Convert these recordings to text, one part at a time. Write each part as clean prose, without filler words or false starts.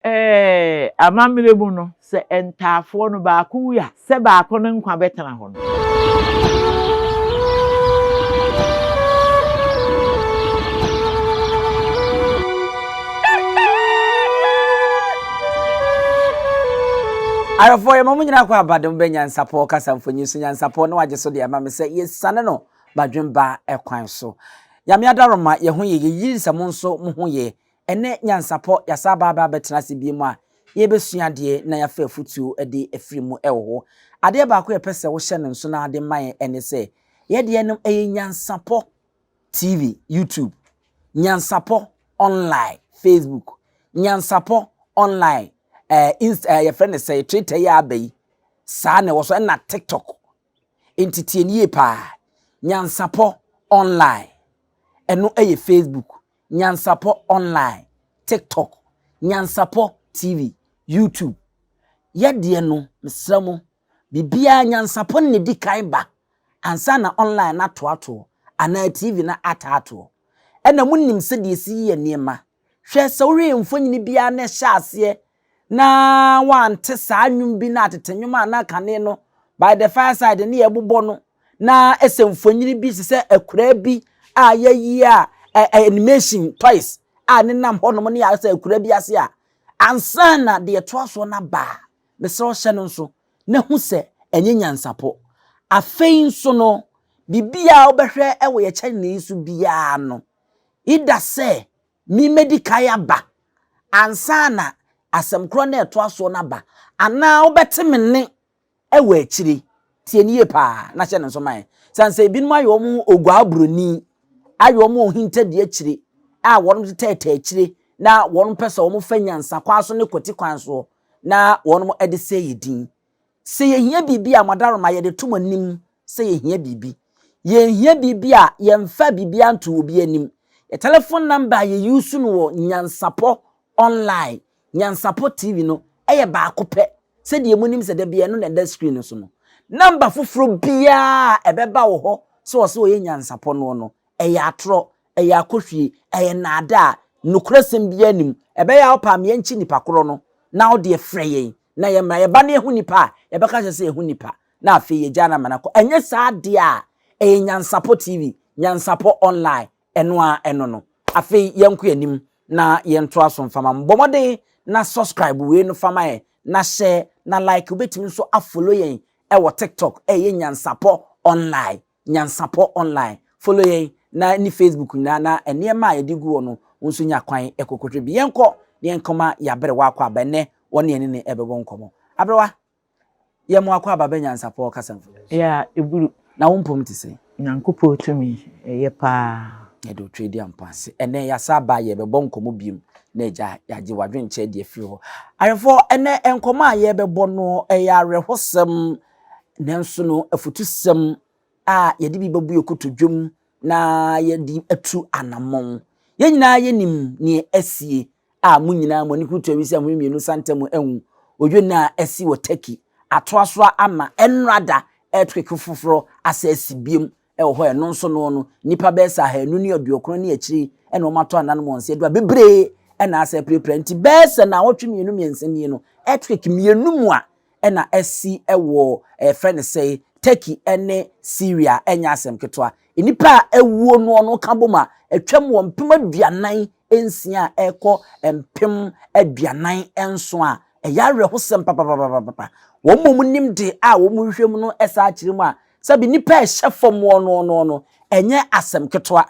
Ɛɛ, amammerɛ mu no, sɛ ntaafoɔ no baako wu a, sɛ baako no nkwa bɛtena hɔ no. Ayɔfoɔ yɛma mo nyinaa kɔ aba de mo bɛ nyansapɔ kasa mfonyin so nyansapɔ na wagye so de ama me sɛ yɛsiane no badwemba kwan so. Nyame adaworoma yɛ ho yɛ yɛyiri sɛ mo nso mo ho yɛ Ɛnnɛ nyansapɔ, yɛasan aba aba abɛtena ase bio a yɛrebɛsua adeɛ na yɛafa afutuo de afiri mu wɔ hɔ. Adeɛ baako a yɛpɛ sɛ wohyɛ no nso na de ma yɛn ne sɛ, yɛn deɛ no ɛyɛ Nyansapɔ TV, YouTube, Nyansapɔ Online, Facebook, Nyansapɔ Online, eh, Inst eh, yɛfrɛ no sɛ Twitter yi a aba yi, saa na ɛwɔ so, ɛna TikTok. Nti tie no yie paa, Nyansapɔ Online, ɛno ɛyɛ Facebook, Nyansapɔ Online, TikTok, Nyansapɔ TV, YouTube. Yɛ deɛ no, mesrɛ mo, biribiara Nyansapɔ no na ɛdi kan ba ansa na online no atoatoɔ anaa TV no ataatoɔ. Ɛna monim sɛdeɛ ɛsi yɛ nneɛma. Hwɛ, sɛ wohwɛ yɛn mfonini biara na ɛhyɛ aseɛ na woante saa nnwom bi na atete nnwom a na kane no by the fireside ne yɛbobɔ no na ɛsɛ mfonini bi te sɛ akuraa bi a yɛayi a animation toys a ne nam hɔnom ne yɛ sɛ akuraa bi ase a ansa na deɛ ɛtoa soɔ no aba a mesrɛ wo hyɛ no nso na hu sɛ ɛnyɛ nyansapɔ. Afei nso no, biribiara a wobɛhwɛ wɔ yɛ channel yi so biara no, either sɛ Me mɛdi kan aba ansa na asɛm korɔ no a ɛtoa soɔ no aba, anaa wobɛte me nne wɔ akyire. Tie no yie paa na hyɛ no nso ma yɛn. Sane sɛ ebinom ayɛ wɔn ho oguaa buroni, ayɛ wɔn ho ohintadi akyire a wɔn tetɛɛtɛ akyire na wɔn pɛ sɛ wɔn fa nyansa kwan so ne kwati kwan soɔ na wɔn de sɛe yɛ din. Sɛ yɛhia biribi a, mo adaworoma, yɛde to mo anim sɛ yɛhia biribi. Yɛnhia biribi a, yɛmfa biribiara nto obi anim. Yɛ telephone number a yɛ use no wɔ Nyansapɔ online, Nyansapɔ TV no, yɛ baako pɛ. Sɛdeɛ monim sɛ da biara ɛno na ɛda screen no so no. Number foforɔ biara a ɛbɛba wo hɔ sɛ ɔsɛ ɔyɛ Nyansapɔ noɔ no, Ɛyɛ atorɔ, ɛyɛ akɔhwie, ɛyɛ nnaadaa, nokorɛsɛm biara nni mu. Ɛbɛyɛ a wopɛ a ma yɛnkye nnipa korɔ no, na wo deɛ frɛ yɛn na yɛmmra. Yɛba na yɛhu nnipa a, yɛbɛka akyerɛ sɛ yɛahu nnipa, na afei yɛagyaa no ama no akɔ. Ɛnyɛ saa deɛ a, ɛyɛ Nyansapɔ TV, Nyansapɔ Online, ɛno ara ɛno no. Afei yɛnkɔ yɛn anim na yɛntoa so mfa ma mo. Bɔ mmɔden na subscribe wei no fa ma yɛn, na share, na like. Wobɛtumi nso afollow yɛn wɔ TikTok, ɛyɛ Nyansapɔ Online. Nyansapɔ online. Follow yɛn na ne Facebook nyinaa na nneɛma a yɛde gu hɔ no wo nso nya kwan kɔkɔhwɛ bi. Yɛnkɔ na yɛnkɔma yɛaberewa akɔ aba ɛnnɛ wɔne yɛne no ɛbɛbɔ nkɔmmɔ. Aberewa, yɛ mo akɔ aba bɛ Nyansapɔ kasa mfoni so. Yeah, eburu. Na wo mpom te sɛn? Nyankopɔn tumi, ɛyɛ paa. Yɛde wo twɛdi ampa ase. Ɛnnɛ yɛasa aba yɛrebɛbɔ nkɔmmɔ biom na agya yɛagye w'adwenkyerɛ de afiri hɔ. Awerɛfoɔ, ɛnnɛ nkɔmmɔ a yɛrebɛbɔ no ɛyɛ awerɛhosɛm Nanso no, afutusɛm a yɛde bi bɛbu yɛn kotodwe mu na yɛde atu anammɔn. Yɛn nyinaa yɛnim nea asie a mo nyinaa mo ani kurutu awisi a mo mmienu sa ntam ahu odwennini a asi wɔ Turkey atoa so ama ɛnnora da earthquake foforɔ asa asi biom wɔ hɔ a ɛno nso no no nnipa bɛyɛ sɛ ahanu ne aduokron ne akyiri na wɔatɔ anan wɔn nsa adura bebree na asa apirapira nti bɛyɛ sɛ naawɔtwe mmienu mmiɛnsa nie no earthquake mmienu mu a na asi wɔ yɛfrɛ no sɛe Turkey ne Syria ɛnyɛ asɛm ketewa. Nnipa a awuo noɔ no ka bom a atwam wɔ 46,000 a ɛrekɔ 47,000 a ɛyɛ awerɛhosɛm papapapapa. Wɔn a wɔnim de a wɔhwehwɛ mu no saa kyerɛ mu a sɛbi nnipa a ɛhyɛ fam noɔ noɔ no ɛnyɛ asɛm ketewa.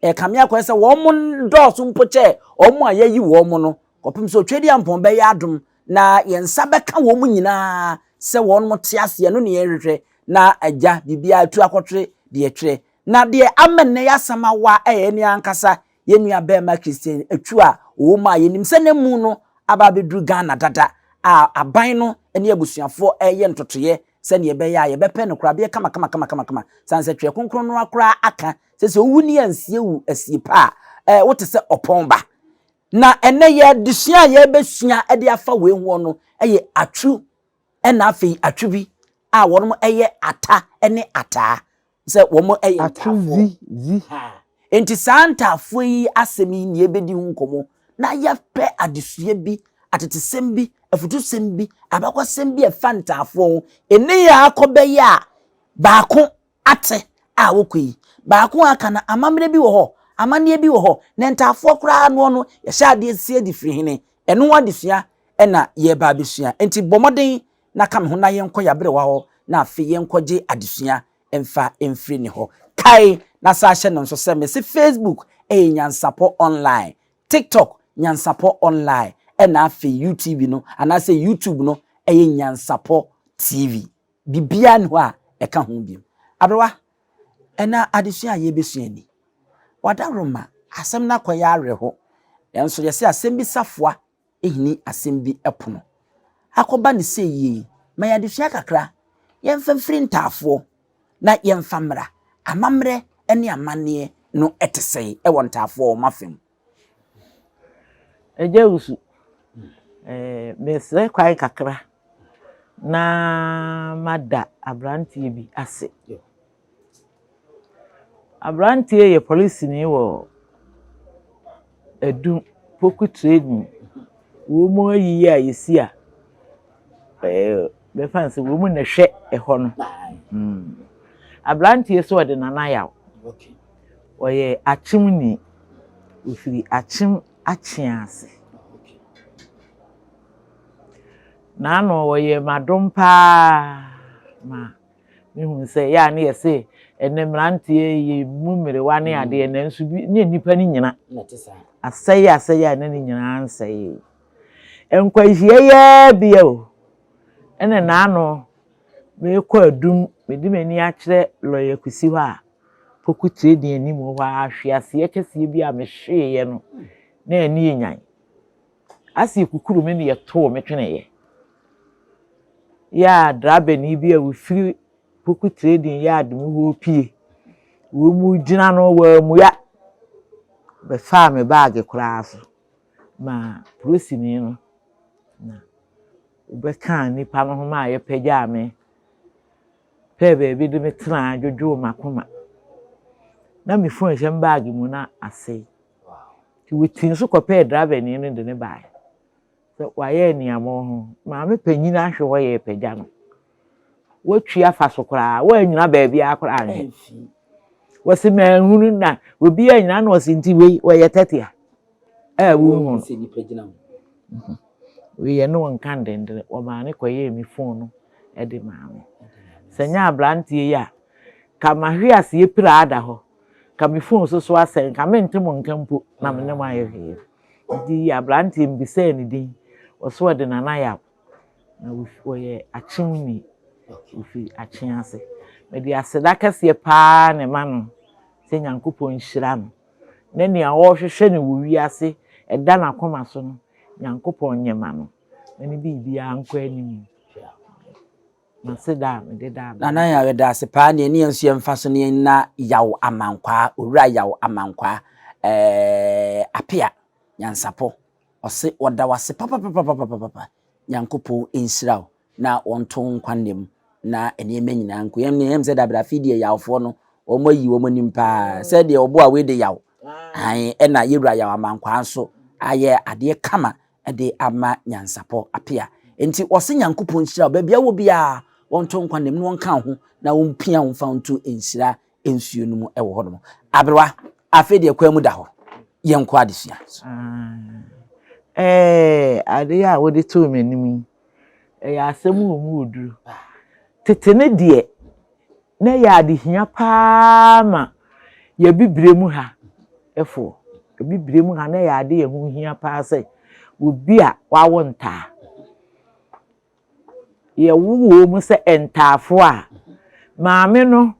Ɛrekame akɔyɛ sɛ wɔn dɔɔso mpo kyɛ wɔn a yɛayi wɔn no kɔpem sɛ Otwedeampɔn bɛyɛ adom na yɛn nsa bɛka wɔn nyinaa sɛ wɔn te ase, ɛno ne yɛhwehwɛ, na agya biribiara atu akɔtwere deɛ ɛtwerɛ. Na deɛ ama nnɛ yɛasam awa ɛyɛ yɛn ankasa yɛn nua bɛɛma Christian Atsu a ɔwɔ mu a yɛnim sɛ n'amu no aba abɛduru Ghana dada a aban no ne abusuafoɔ ɛreyɛ ntotoeɛ sɛdeɛ ɛbɛyɛ a yɛbɛpɛ no korabeɛ kamakamakamakama sane sɛ Twerɛ Kronkron no ara koraa aka sɛ sɛ wowu ne yɛansie wo asie pa a ɛɛ wote sɛ ɔpɔn ba. Na ɛnnɛ yɛ adesua a yɛrebɛsua de afa wei hoɔ no yɛ atwu ɛna afei atwu bi a wɔn yɛ ata ne ataa sɛ wɔn yɛ ntaafoɔ. Enti saa ntaafoɔ yi asɛm yi na yɛbɛdi ho nkɔmmɔ na yɛpɛ adesua bi atetesɛm bi, afutusɛm bi, abakɔsɛm bi a ɛfa ntaafoɔ ho. Ɛnnɛ yi a akɔbɛyɛ a baako ate a wokɔ yi, baako a aka no, amammerɛ bi wɔ hɔ, amanneɛ bi wɔ hɔ, na ntaafoɔ koraa noɔ no, yɛhyɛ adeɛ sie de firi hene. Ɛno ho adesua na yɛreba abɛsua. Enti bɔ mmɔden na ka me ho na yɛnkɔ yɛaberewa hɔ na afei yɛnkɔgye adesua mfa mfiri ne hɔ. Kae na san hyɛ no nso sɛ mese Facebook yɛ Nyansapɔ Online, TikTok Nyansapɔ Online ɛna afei UTV no anaasɛ YouTube no yɛ Nyansapɔ TV. Biribiara nni hɔ a ɛka ho bio. Aberewa, ɛna adesua a yɛrebɛsua ni. Wadaworoma, asɛm no akɔyɛ awerɛho. Nanso yɛse asɛm bi safoa hini asɛm bi pono. Akɔba no sɛ yie yi, ma yɛn adesua kakra, yɛmfa mfiri ntaafoɔ na yɛmfa mmra. Amammerɛ ne amanneɛ no te sɛn wɔ ntaafoɔ wɔn afa mu? Agya Wusu, eh, mesrɛ kwan kakra na mada aberanteɛ bi ase. Aberanteɛ yɛ polisini wɔ Adum Poku Trading. Wɔn mu ayiyi a yɛsi a, ɛɛ bɛfa no sɛ wɔn mu na ɛhwɛ ɛhɔ no. Hmm. Aberanteɛ sɛ ɔde Nana Yaw. Ɔyɛ Akyemni. Ɔfiri Akyem Akyea ase. N'ano ɔyɛ m'adom paa ma Mehu sɛ ɛyɛ a ne yɛse ɛnɛ mmeranteɛ yɛ mu mmerewa ne adeɛ nanso bi nyɛ nnipa no nyina. Asɛe asɛe a na ne nyinaa nsɛee. Nkwanhyia yi ara bi o, ɛna n'ano merekɔ adum mede m'ani akyerɛ lɔya Kusi hɔ a, Poku Trading anim hɔ ara ahweaseɛ kɛseɛ bi a mehweeɛ no na ani yɛ nyan. Ase kukuru me na yɛtoo me tweneeɛ. Yɛ a drabani bi a ɔfiri Poku Trading yard mu hɔ repue, wɔgyina no wammua, bɛfaa me baage koraa so maa polisini no na ɔbɛkaa nnipa no ho maa yɛpagyaa me pɛɛ baabi de me tenaa dwodwoo m'akoma. Na me phone hyɛ me baage mu na asɛe. Nti wɔtii so kɔpɛɛ drabani no de no baeɛ. Sɛ wayɛ aniammɔn ho. Maame panyin ahwe hɔ yɛ pagya no. Watwi afa so koraa, wannyina baabiara koraa anhwɛ. Wɔsi manhunu na obi anyina na ɔsi nti wei wɔyɛ tɛtea a wohu no. Mhm. Wei yɛ ne wɔn nka ndendene. Wɔmaa ne kɔyɛɛ me fon no de maa me. Sɛ nyɛ aberanteɛ yi a, ka mahwe aseɛ pira ada hɔ. Ka me fon so so asɛe, nka mente mo nka mpo na me ne mo ayɛ hwee. Nti aberanteɛ mebisaa ne din, ɔse ɔde Nana Yaw, na ɔyɛ Akyemni, ɔfiri Akye ase. Mede aseda kɛseɛ paa na ɛma no sɛ Nyankopɔn nhyira no, na nea ɔrehwehwɛ no wɔ wiase ɛda n'akoma so no, Nyankopɔn nyɛ ma no, na ne biribiara nkɔ anim. M'aseda a mede da aberanteɛ. Nana Yaw yɛda ase paa neɛ ne yɛn nso yɛn mfa so ne yɛn nna Yaw Amankwaa Owura Yaw Amankwaa ɛɛɛ Apea Nyansapɔ ɔse ɔda wo ase papapapapapapa Nyankopɔn nhyira wo na ɔnto wo nkwa nna mu na nneɛma nyinaa nko yɛn yɛn sɛ dabra afei deɛ Yawfoɔ no wɔn ayi wɔn anim paa sɛ deɛ ɔbo a wei de Yaw ae ɛna yɛwura Yaw Amankwaa nso ayɛ adeɛ kama de ama nyansapɔ apea. Enti ɔse Nyankopɔn nhyira wo baabi a wɔ biara, wɔnto nkwa nna mu na wɔnka wo ho na wɔmpia wo mfa wo nto nhyira nsuo no mu wɔ hɔnom. Aberewa, afei deɛ kwan mu da hɔ, yɛnkɔ adesua so. Ɛɛ, adeɛ a wode too m'anim yi, ɛyɛ asɛm wɔ mu wɔ duru. Tete no deɛ, na ɛyɛ adehia paa ma yɛn abibire mu ha foɔ. Abibire mu ha na ɛyɛ ade a ɛho hia paa sɛ obi a wawo ntaa. Yɛwo wɔn mu sɛ ntaafoɔ a, maame no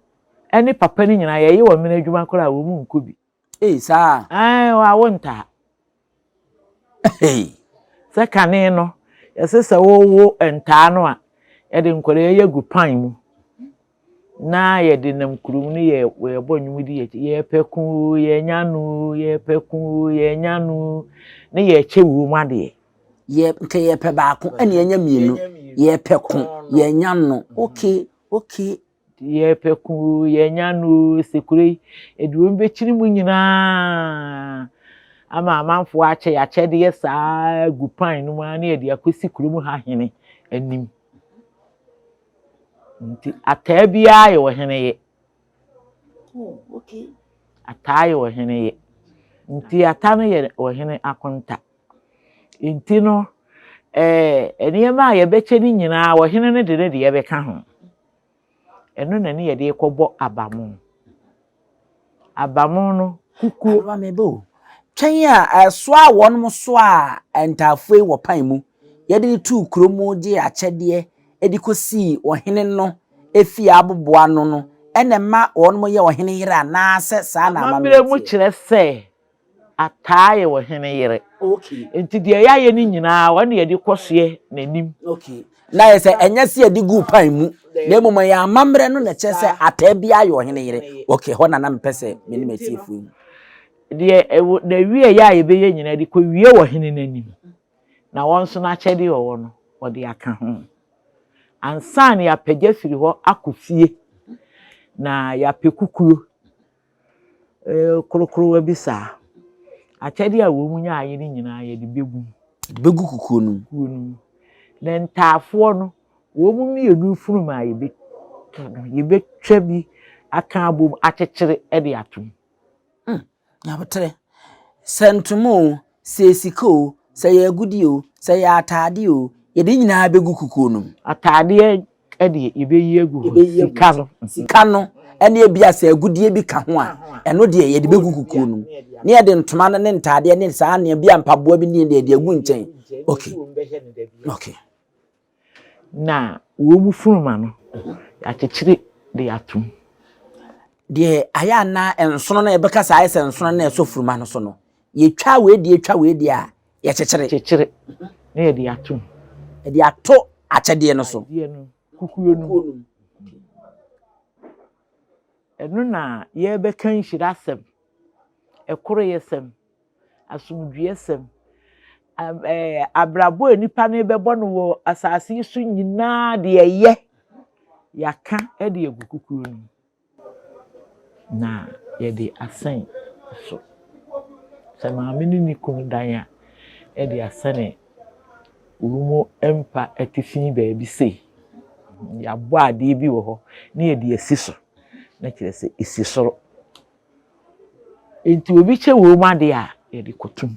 ne papa no nyinaa yɛyɛ wɔn mene adwuma koraa a wɔn nkɔ bi. Ei, saa? Ae, wawo ntaa. Ei. Sɛ kane no, yɛse sɛ wowo ntaa no a, yɛde nkwadaa yi agu pan mu na yɛde nam kurom no yɛ yɛbɔ nnwom di yɛkyi yɛpɛ ko o yɛnya no o yɛpɛ ko o yɛnya no o ne yɛkyɛ wuo mu adeɛ. Yɛ nka yɛpɛ baako ɛna yɛnya mmienu yɛpɛ ko yɛnya no okay okay. Yɛpɛ ko o, yɛanya no o, sekure yi, ɛde wɔn bɛkyini mu nyinaa. Ama amanfoɔ akyɛ yɛn akyɛdeɛ saa ara gu pan no mu ara na yɛde akɔsi kurom ha hene anim. Nti ataa biara yɛ ɔhene ye. Oh, okay. Ataa yɛ ɔhene ye. Nti ata no yɛ ɔhene akonta. Nti no, ɛɛ nneɛma a yɛbɛkyɛ no nyinaa ɔhene no de ne deɛ bɛka ho. Ɛno na ne yɛde rekɔbɔ abamo. Abamo no, kukuo. Aberewa meba o. Twɛn a ɛsoa a wɔnom soaa ntaafoe wɔ pan mu, yɛde no tuu kuro mu gyee akyɛdeɛ de kɔsii ɔhene no efie aboboano no na ɛma wɔnom yɛ ɔhene yere anaasɛ saa na amammerɛ amammerɛ mu teɛ? kyerɛ sɛ Ataa yɛ ɔhene yere. Nti deɛ yɛayɛ no nyinaa ɔno na yɛde kɔsoɛ n'anim. Okay. Na yɛ sɛ ɛnyɛ sɛ yɛde guu pan mu, na mmom ɛyɛ amammerɛ no na ɛkyerɛ sɛ ataa biara yɛ ɔhene yere. Okay, hɔ na na mepɛ sɛ me ne m'atiefoɔ hu. Deɛ ɛwɔ n'awieeɛ a yɛbɛyɛ nyinaa de kɔwie ɔhene no anim. Na wɔn nso n'akyɛdeɛ a ɔwɔ no, ɔde aka ho. Ansa na yɛapagya firi hɔ akɔ fie, na yɛapɛ kukuo korokorowa bi saa. Akyɛdeɛ a wɔn nyaeɛ no nyinaa yɛde bɛgu mu. Yɛde bɛgu kukuo no mu. Kukuo no mu. Na ntaafoɔ no, wɔn mmienu funum a yɛbɛtwa no, yɛbɛtwa bi aka abom akyekyere de ato mu. Hmm, nyaboterɛ. Sɛ ntoma o, sɛ ɛyɛ sika o, sɛ ɛyɛ agudeɛ o, sɛ ɛyɛ ataadeɛ o, yɛde ne nyinaa bɛgu kukuo no mu. Ataadeɛ deɛ yɛbɛyi agu hɔ, sika no. Sika no ɛne ebia sɛ agudeɛ bi ka ho a, ɛno deɛ yɛde bɛgu kukuo no mu. Ne yɛde ntoma no ne ntaadeɛ ne saa nneɛma bi a mpaboa bi ne deɛ yɛde agu nkyɛn. Okay. Okay. Na wɔn mu funuma no, yɛakyekyere de atom. Deɛ ayɛ a na nsono no yɛbɛka sɛ ayɛ sɛ nsono no ɛsɔ funuma no so no, yɛtwa wei deɛ twa wei deɛ a, yɛkyekyere. Kyekyere na yɛde ato mu. Yɛde ato akyɛdeɛ no so. Adeɛ no, kukuo no mu. Ɛno na yɛrebɛka nhyira asɛm, ɛkoroyɛsɛm, asomdwoeɛsɛm, abrabɔ a nnipa no rebɛbɔ no wɔ asase yi so nyinaa deɛ ɛyɛ, yɛaka de agu kukuo no mu. Na yɛde asɛn so. Sɛ maame ne ne kunu dan a, yɛde asɛne wɔn mpa atifi baabi sei. Yɛabɔ adeɛ bi wɔ hɔ na yɛde asi so, na kyerɛ sɛ ɛsi soro. Nti obi kyɛ wɔn adeɛ a, yɛde kɔtom.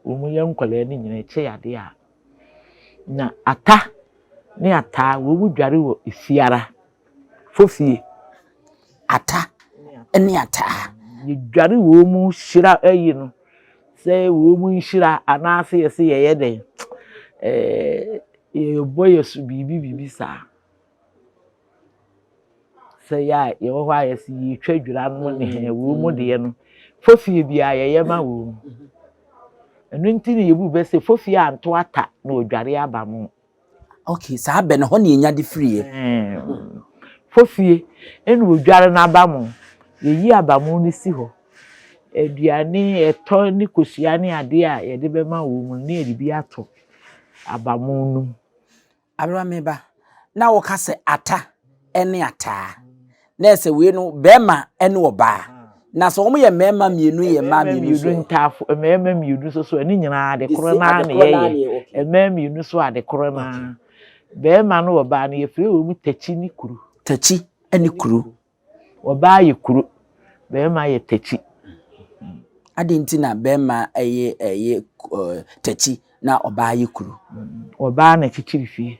Wɔn yɛ nkwadaa no nyinaa kyɛ adeɛ a, na ata ne ataa wɔn dware wɔ efiara. Fofie. Ata ne ataa. Yɛdware wɔn mu hyira ayi no sɛ wɔn mu nhyira anaasɛ yɛsɛ yɛyɛ dɛn ɛɛ yɛbɔ yɛ so biribi biribi saa. Sɛ yɛ a yɛwɔ hɔ a yɛsɛ yɛtwa dwira no ne hɛn wɔn mu deɛ no fofie biara yɛyɛ ma wɔn mu. Ɛno nti na yɛbu bɛ sɛ fofie anto ata na ɔdware aba mo. Okay, saa bɛ no hɔ na yɛnya de firiiɛ. Fofie ɛna odware n'abamo. Yɛyi abamo no si hɔ. Aduane, ɛtɔ ne kosua ne adeɛ a yɛde bɛma wɔn no, na yɛde bi ato abamo no mu. Aberewa me ba, na woka sɛ ata ne ataa. Na ɛsɛ wei no bɛrima ne ɔbaa. Na sɛ wɔn yɛ mmarima mmienu yɛ mmaa mmienu nso ɛ? Ntaafo mmarima mmienu nso so ɛne nyinaa ade korɔ no ara na yɛyɛ. Mmaa mmienu nso ade korɔ no ara. Barima ne ɔbaa no yɛfrɛ wɔn takyi ne kuru. Takyi ne kuru. Ɔbaa yɛ kuru, barima yɛ takyi. Adɛn nti na barima yɛ yɛ takyi na ɔbaa yɛ kuru? Ɔbaa na ɛkyekyere fie,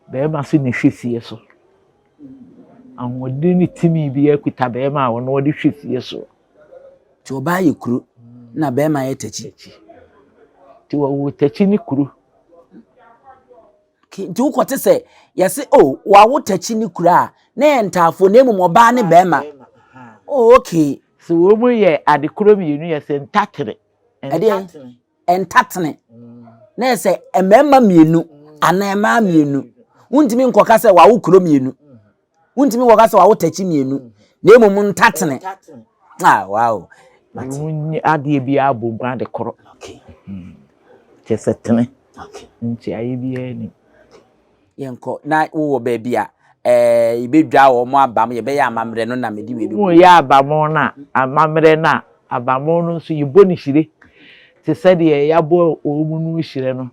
barima nso na ɛhwɛ fie so. Ahoɔden ne tumi biara kuta barima a ɔno ɔde hwɛ fie so. Nti ɔbaa yɛ kuro na barima yɛ takyi. Nti wɔwɔ takyi ne kuro. Nti wokɔte sɛ yɛse o oh, wawo takyi ne kuro a na yɛ ntaafoɔ na mmom ɔbaa ne barima. Oh, okay. So wɔn mu yɛ ade koro mmienu yɛ sɛ ntatere. Ɛdeɛ ntatene na yɛ sɛ mmarima mmienu anaa mmaa mmienu wontumi nkɔka sɛ wawo kuro mmienu wontumi nkɔka sɛ wawo takyi mmienu na mmom ntatene ah wow adeɛ bi abɔ mu ade korɔ kyɛ sɛ tene nti ayɛ biara ni Yɛnkɔ na wowɔ baabi a ɛɛ yɛbɛdwa wɔn abam, yɛbɛyɛ amammerɛ no na mede wei bɛgu. Wɔyɛ abam no a, amammerɛ no a, Abamo no nso yɛbɔ no hyire te sɛ deɛ yɛabɔ wɔn no hyire no.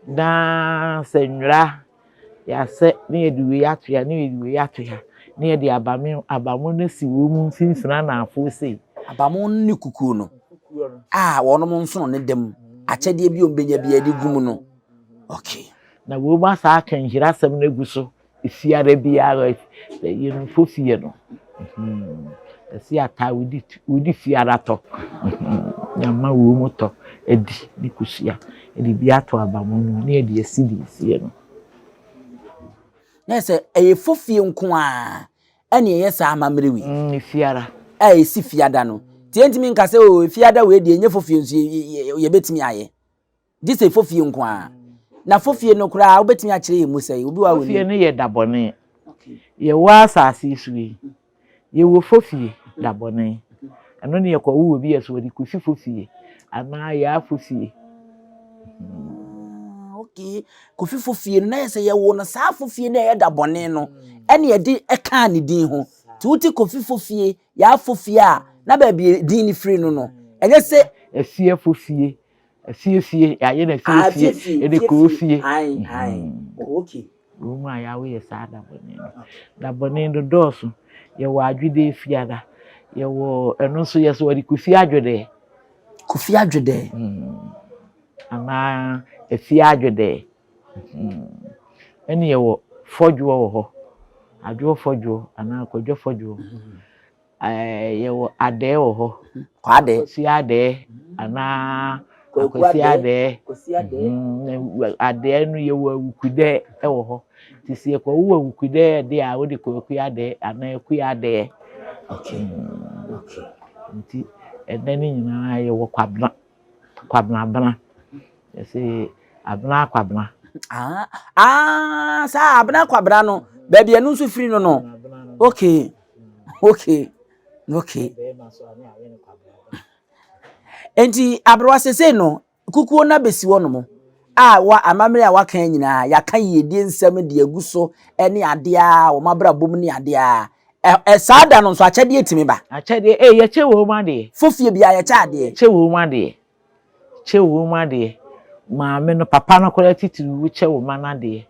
Na sɛ nwera yɛasɛ na yɛde wei ato ha na yɛde wei ato ha na yɛde abame abamo no asi wɔn mu mfimfini anaafoɔ sei. Abamo no ne kukuo no a wɔnom nsono ne da mu akyɛdeɛ bi a wɔbɛnya biara de gu mu no. Okay. Na wɔn asa aka nhyira asɛm no agu so Fiada biara yɛn fofie no ɛsi ataa wodi wodi fiada tɔ yɛama wɔn mu tɔ adi ne kosua ɛde bi ato aba mu no ne yɛde asi de sie no. Na sɛ ɛyɛ fofie nko a ɛne ɛyɛ saa amammerɛ wei. Fiada. A ɛsi fiada no. Nti yɛntumi nka sɛ o fiada wei deɛ ɛnyɛ fofie nso yɛbɛtumi ayɛ. Gye sɛ fofie nko ara. Na fofie no koraa wobɛtumi akyerɛ yɛn mu sɛn? Obi wɔ a Fofie no yɛ da bɔne. Yɛwɔ asase yi so yi, yɛwɔ fofie da bɔne. Ɛno ne yɛkɔwo obi yɛ so wɔde kɔsi fofie anaa yaa fofie. Ah, okay. Kofi fofie no na yɛ sɛ yɛwo no saa fofie no a ɛyɛ da bɔne no ɛne yɛde ɛkaa ne din ho. Nti wote Kofi fofie, yaa fofie a na baabi din no firi no no ɛnyɛ sɛ Asie fofie Asiesie, yɛayɛ no asiesie, yɛde kɔɔ fie. Wɔ mu a yɛawo yɛ saa da bɔne no. Da bɔne no dɔɔso. Yɛwɔ adwedee fiada. Yɛwɔ ɛno nso yɛ so wɔde kofi adwedee. Kofi adwedee. Anaa afie adwedee. Ɛne yɛwɔ fɔdwoɔ wɔ hɔ. Adwoɔ fɔdwoɔ anaa kwadwo fɔdwoɔ. Ɛɛ yɛwɔ adɛɛ wɔ hɔ. Kwaadɛɛ. Akwasi adɛɛ anaa akwasi adɛɛ. Mm, adɛɛ no yɛwɔ awukudɛɛ wɔ hɔ. Nti sɛ yɛkɔwo awukudɛɛ deɛ a wode kwaku adɛɛ anaa akua adɛɛ. Okay. Mm. Okay. Nti ɛnɛ no nyinaa yɛwɔ kwabena. Kwabena abena. Yɛse abena akwabena. Ah, ah, saa abena akwabena no, baabi ɛno nso firi no no. Okay, okay, okay. Enti aberewa sesei no, kukuo no abɛsi hɔ nom a wa amammerɛ a waka nyinaa, yɛaka yiedie nsɛm de agu so ne adeɛ a wɔn abrabɔ mu ne adeɛ a ɛ ɛ saa da no nso akyɛdeɛ tumi ba. Akyɛdeɛ, ee yɛkyɛ wɔ mu adeɛ. Fofie biara yɛkyɛ adeɛ. Yɛkyɛ wɔ mu adeɛ. Kyɛ wo mu adeɛ. Maame no, papa no koraa titiriw wo kyɛ wo mma no adeɛ.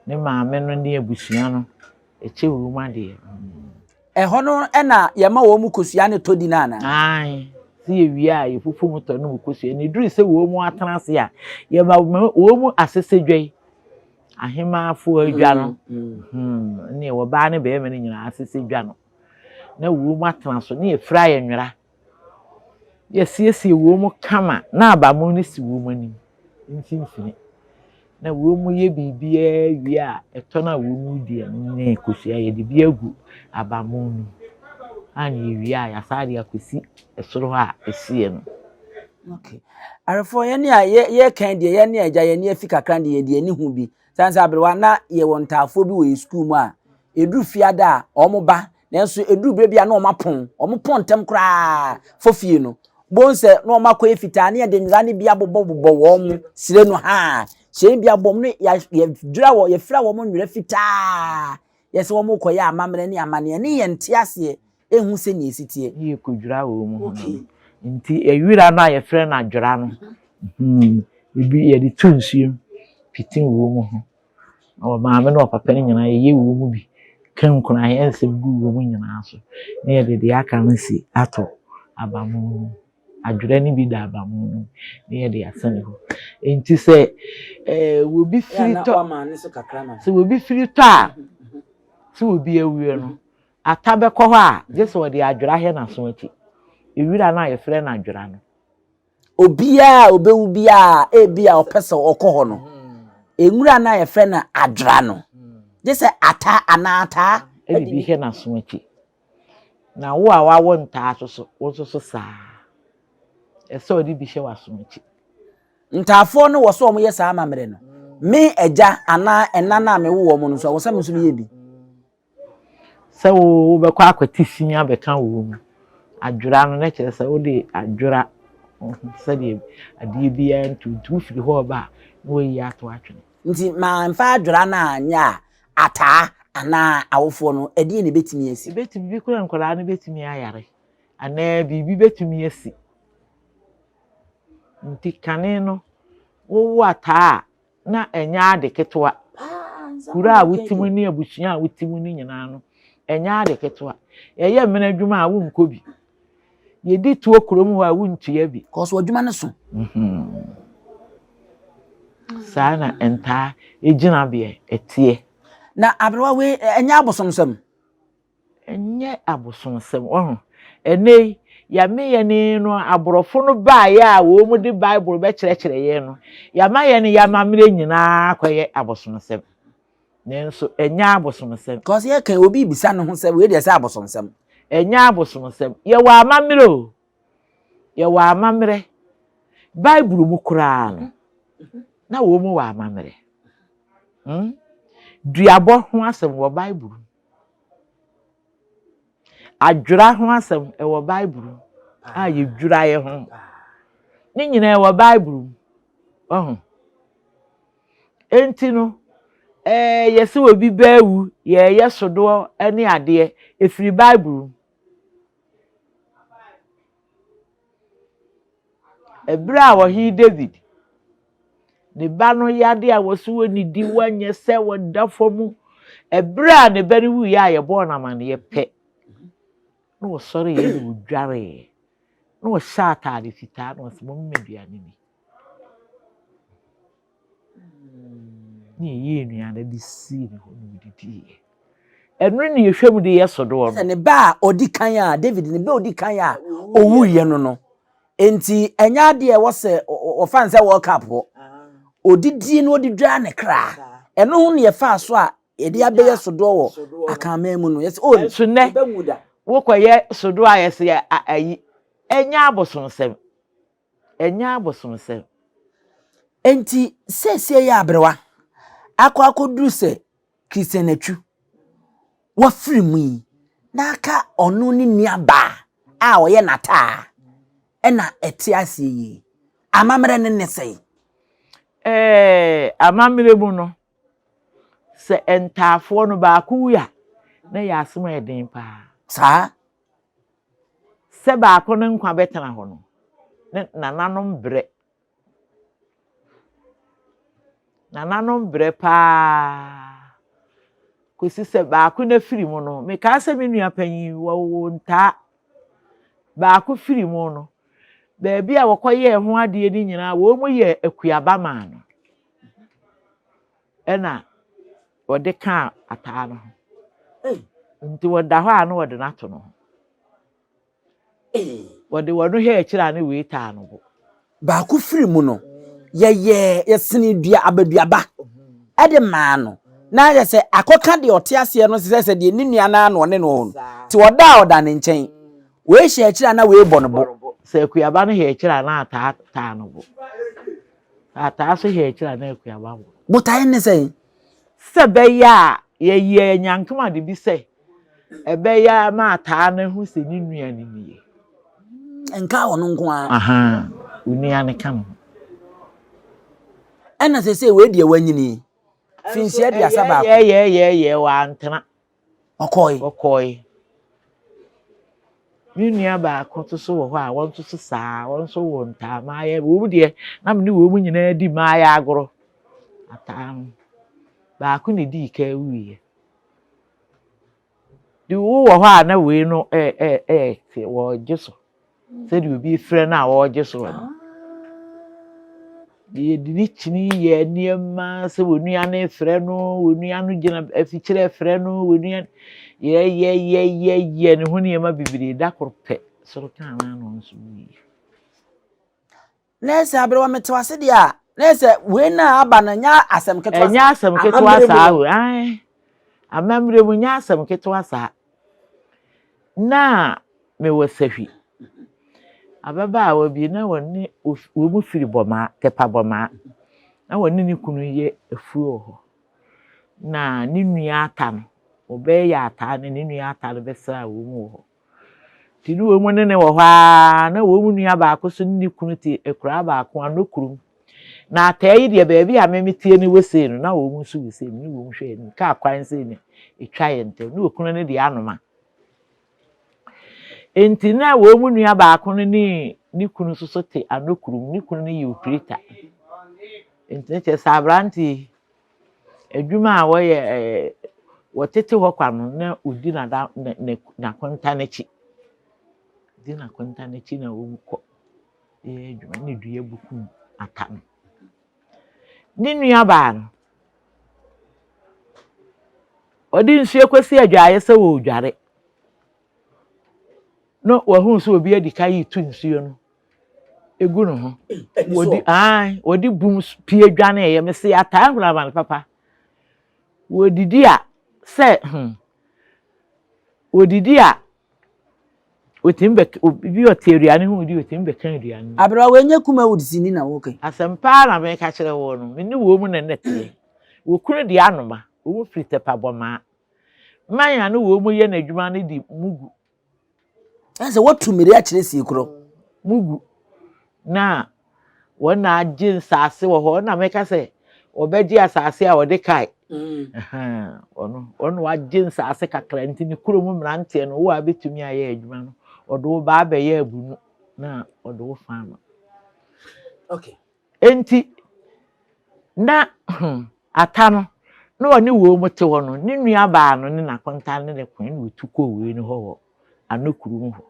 Ne maame no ne abusua no, kyɛ wo mu adeɛ. Ɛhɔ no na yɛma wɔn mu kosua ne tɔ di no anaa? Aane, sɛ yɛwie a yɛfufu mu tɔ ne mu kosua. Na ɛduru sɛ wɔn mu atena ase a, yɛma wɔn mu asɛsɛdwa yi, ahemaafoɔ adwa no, ne ɔbaa ne barima no nyinaa asɛsɛdwa no, na wɔn mu atena so, ne yɛfira yɛn nwera. Yɛasiesie wɔn mu kama na abamu no si wɔn anim mfimfini. Na wɔyɛ biribiara wie a, ɛtɔ no a wɔredi ɛno ne kosua yɛde bi agu abamu no mu. A na yɛwie a yɛasan de akɔsi soro hɔ a ɛsiiɛ no. Okay. Awerɛfoɔ yɛne a yɛ yɛkan deɛ yɛne agya yɛne afi kakra deɛ yɛde ani hu bi. Sane sɛ aberewa na yɛwɔ ntaafoɔ bi wɔ yɛ sukuu mu a ɛduru fiada a wɔn ba Nanso ɛduru berɛ bi a na wɔn apɔn, wɔn pɔn ntɛm koraa fɔ fie no. Bohu sɛ na wɔn akɔyɛ fitaa ne yɛde nwera no bi abobɔbobɔ wɔn sire no haa. Hyɛn bi abom no yɛdwira wɔ yɛfira wɔn nwera fitaa. Yɛ sɛ wɔn rekɔyɛ amammerɛ ne amanneɛ ne yɛn nte aseɛ ɛnhu sɛnea ɛsi teɛ. Ne yɛkɔdwira wɔn ho no. Nti ɛwira no a yɛfrɛ no adwera no, ebi yɛde to nsuom pete wɔn ho. Na ɔmaame ne ɔpapa no nyinaa yɛyɛ wɔn mu bi ka nkuranhyɛ nsɛm gu wɔn nyinaa so na yɛde deɛ aka no si ato abamu no mu. Adwerɛ no bi da abamu no mu na yɛde asɛne hɔ. Nti sɛ ɛɛ obi firi tɔ sɛ obi firi tɔ a sɛ obi awue no ata bɛkɔ hɔ a gye sɛ ɔde adwerɛ ahwɛ n'aso akyi. Ewira no a yɛfrɛ no adwerɛ no. Obiara a obewu biara a ebia ɔpɛ sɛ ɔkɔ hɔ no, nwura no a yɛfrɛ no adwera no, gye sɛ ata anaa ataa. De bi hwɛ n'aso akyi. Na wo a woawo ntaa nso so, wo nso so saa ara. Ɛsɛ sɛ ɔde bi hyɛ w'aso akyi. Ntaafoɔ no wɔ sɛ wɔyɛ saa amammerɛ no. Me agya anaa ɛna no a mewo wɔn no nso, ɛwɔ sɛ me nso meyɛ bi. Sɛ wobɛkɔ akɔte fi abɛka wo mu. Adwera no, na kyerɛ sɛ wode adwera sɛdeɛ adeɛ biara ntu nti wofiri hɔ reba a, na woayi ato atwene. Nti mamfa adwera no anyɛ a, ataa anaa awofoɔ no, ɛdeɛn na ɛbɛtumi asi? Ɛbɛtumi, bi koraa nkwadaa no bɛtumi ayare. Anaa biribi bɛtumi asi. Nti kane no, wowo ataa a, na ɛnyɛ ade ketewa. Kuro a wote mu ne abusua a wote mu no nyinaa no, ɛnyɛ ade ketewa. Yɛyɛ mena adwuma a wonkɔ bi. Yɛdi toɔ kurom hɔ a wontua bi. Kɔɔ so adwuma no so. Saa na ntaa gyinabea ɛteɛ. Na aberewa wei ɛnyɛ abosomsɛm? Ɛnyɛ abosonsɛm, wahu. Ɛnnɛ yi, yɛame yɛn no, aborɔfo no baeɛ a wɔn de Bible bɛkyerɛkyerɛ yɛn no, yɛama yɛn yɛn amammerɛ nyinaa akɔyɛ abosonsɛm. Nanso ɛnyɛ abosonsɛm. Because yɛka obi bisa ne ho sɛ wei deɛ sɛ abosonsɛm. Ɛnyɛ abosonsɛm. Yɛwɔ amammerɛ o. Yɛwɔ amammerɛ. Bible mu koraa no, na wɔn wɔ amammerɛ. Hmm? Duabɔ ho asɛm wɔ Bible mu. Adwera ho asɛm ɛwɔ Bible mu a yɛdwira yɛ ho. Ne nyinaa ɛwɔ Bible mu. Wahu? Enti no, ɛɛ yɛsɛ obi bɛawu, yɛyɛ sodoɔ ne adeɛ, ɛfiri Bible mu. Ɛberɛ a ɔhene David, ne ba no yade a wɔsi wɔnnidi, wɔnyɛ sɛ wɔda fam. Ɛberɛ a ne ba no wuiɛ a yɛbɔɔ no amaneɛ pɛ, na ɔsɔreeɛ na ɔdwareeɛ, na ɔhyɛ ataade fitaa na ɔsɛ momma aduane ni. Na yɛyɛɛ nnuane de sii ne hɔ na ɔdidiiɛ. Ɛno ne yɛhwɛ mu de yɛ sodoɔ no. Sɛ ne ba a ɔdi kan a, David ne ba a ɔdi kan a ɔwuiɛ no no, enti ɛnyɛ adeɛ a ɛwɔ sɛ wɔfa no sɛ World Cup hɔ. Ɔdidie no ɔde dwaa ne kra. Ɛno ho ne yɛfaa so a yɛde abɛyɛ sodoɔ wɔ Akanman mu no. Yɛsɛ oh, Nso nnɛ, wokɔyɛ sodoɔ a yɛsɛ ayi, ɛnyɛ abosonsɛm. Ɛnyɛ abosonsɛm. Enti seesei yɛ aberewa akɔ akɔduru sɛ Christian Atsu wafiri mu yi na aka ɔno ne nuabaa a ɔyɛ n'ataa ɛna ɛte aseɛ yi. Amammerɛ no ne sɛn? Ɛɛ, amammerɛ mu no, sɛ ntaafoɔ no baako wu a, na ɛyɛ asɛm a ɛyɛ den paa. Saa. Sɛ baako no nkwa bɛtena hɔ no, ne nananom brɛ. Nananom brɛ paa kɔsi sɛ baako no afiri mu no. Mekaa sɛ me nua panyin wɔwoo ntaa. Baako firi mu no, baabi a wɔkɔyɛɛ ho adeɛ no nyinaa, wɔn yɛɛ akuaba maa no. Ɛna wɔde kaa ataa no ho. Nti wɔda hɔ a na wɔde no ato no ho. Wɔde wɔn hwɛ akyire a ne wei taa no bo. Baako firi mu no, yɛyɛɛ yɛsenee dua abaduaba de maa no. Na ayɛ sɛ akɔka deɛ ɔte aseɛ no sɛ sɛ deɛ ne nua no ara na ɔne no wɔ hɔ no. Nti ɔda a ɔda ne nkyɛn. Wei hyɛ akyire a na wei bɔ no bo. Sɛ akuaba no hwɛ akyire a na ataa taa no bo. Ataa nso hwɛ akyiri a na akuaba wɔ. Botae ne sɛn? Sɛ ɛbɛyɛ a yɛyɛɛ nyankomade bi sɛ ɛbɛyɛ ama ataa no ahu sɛ ne nua no nie. Nka ɔno nko ara. Ahaa, onua no ka ne ho. Ɛna seesei wei deɛ wanyini. Mfinhyia 31. Ɛyɛɛyɛɛyɛɛyɛɛ wantena. Ɔkɔe. Ɔkɔe. Me nua baako nso so wɔ hɔ a, wɔn nso so saa, wɔn nso wɔ ntaa mmaayɛ. Wɔn deɛ, na me ne wɔn nyinaa di mmaayɛ agorɔ. Ataa no, baako na edii kan wuiɛ. De wowɔ hɔ a na wei no ɛ ɛ ɛ wɔregye so. Sɛdeɛ obi frɛ no a ɔregye soɔ no. Yɛde ne kyini yɛ nneɛma sɛ onua no refrɛ no, onua no gyina afikyire refrɛ no, onua yɛyɛyɛyɛ ne ho nneɛma bebree da koro pɛ soro kaa no ano nso wuiɛ. Na ɛsɛ aberewa mete wase deɛ a na ɛsɛ wei na aba no nyɛ asɛm ketewa saa. Ɛnyɛ asɛm ketewa saa o. Amammerɛ mu nyɛ asɛm ketewa saa. Na mewɔ sahwi. Ababaawa bi na wɔne wɔn firi Bɔmaa, Tɛpa Bɔmaa. Na wɔne ne kunu yɛ afuo wɔ hɔ. Na ne nua ata no, wɔbɛyɛ ataa no, ne nua ata no bɛsraa wɔn wɔ hɔ. Nti ne wɔn ne no wɔ hɔ ara, na wɔn nua baako nso ne ne kunu te akuraa baako, Anokurom. Na ataa yi deɛ, baabi a me meteɛ no wɔ sei no, na wɔn nso wɔ sei, me ne wɔn hwɛ anim. Kaa kwan sei na ɛtwa yɛn ntam. Ne okunu no deɛ anoma. Enti na wɔn mu nua baako no ne ne kunu nso so te Anokurum. Ne kunu no yɛ opireta. Enti na kyerɛ sɛ aberante yi, adwuma a wɔyɛ ɛɛ wɔtete hɔ kwa no, na ɔdi n'ada n'akonta no akyi. Di n'akonta no akyi na wɔkɔ yɛ adwuma na dua bukum ata no. Ne nuabaa no, ɔde nsuo kɔsi adwaeɛ sɛ ɔredware. Na wahunu sɛ obi adi ka yi tu nsuo no egu ne ho. Wɔde ae wɔde bum pie dwane ɛyɛ me se ataa hunu amane papa. Wɔdidi a sɛ hmm wɔdidi a wɔtumi bɛ obi ɔte aduane ho di wɔtumi bɛka aduane no. Aberewa wei nyɛ Kumawood sini na woka yi. Asɛm paa na meka kyerɛ wo no, me ne wɔn mu na na ɛteɛ. Wɔkunu deɛ anoma, wɔn firi Tɛpabɔmaa. Man a ne wɔn mu yɛ n'adwuma no de mugu. Ɛsɛ sɛ wɔtu mmiri akyerɛ sie korɔ. Mugu na wɔn na agye nsaase wɔ hɔ na mɛka sɛ wɔbɛgye asaase a wɔde kae. Mm. Ɔno ɔno wagye nsaase kakra nti ne kurom mmeranteɛ no wo a bɛtumi ayɛ adwuma no ɔde wo ba abɛyɛ abunu na ɔde wo fa ama. Okay. Enti, na Ata no, na ɔne woi te hɔ no, ne nuabaa no ne n'akonta ne ne koe na wɔtu kɔɔ woi no hɔ wɔ Anokuru mu hɔ.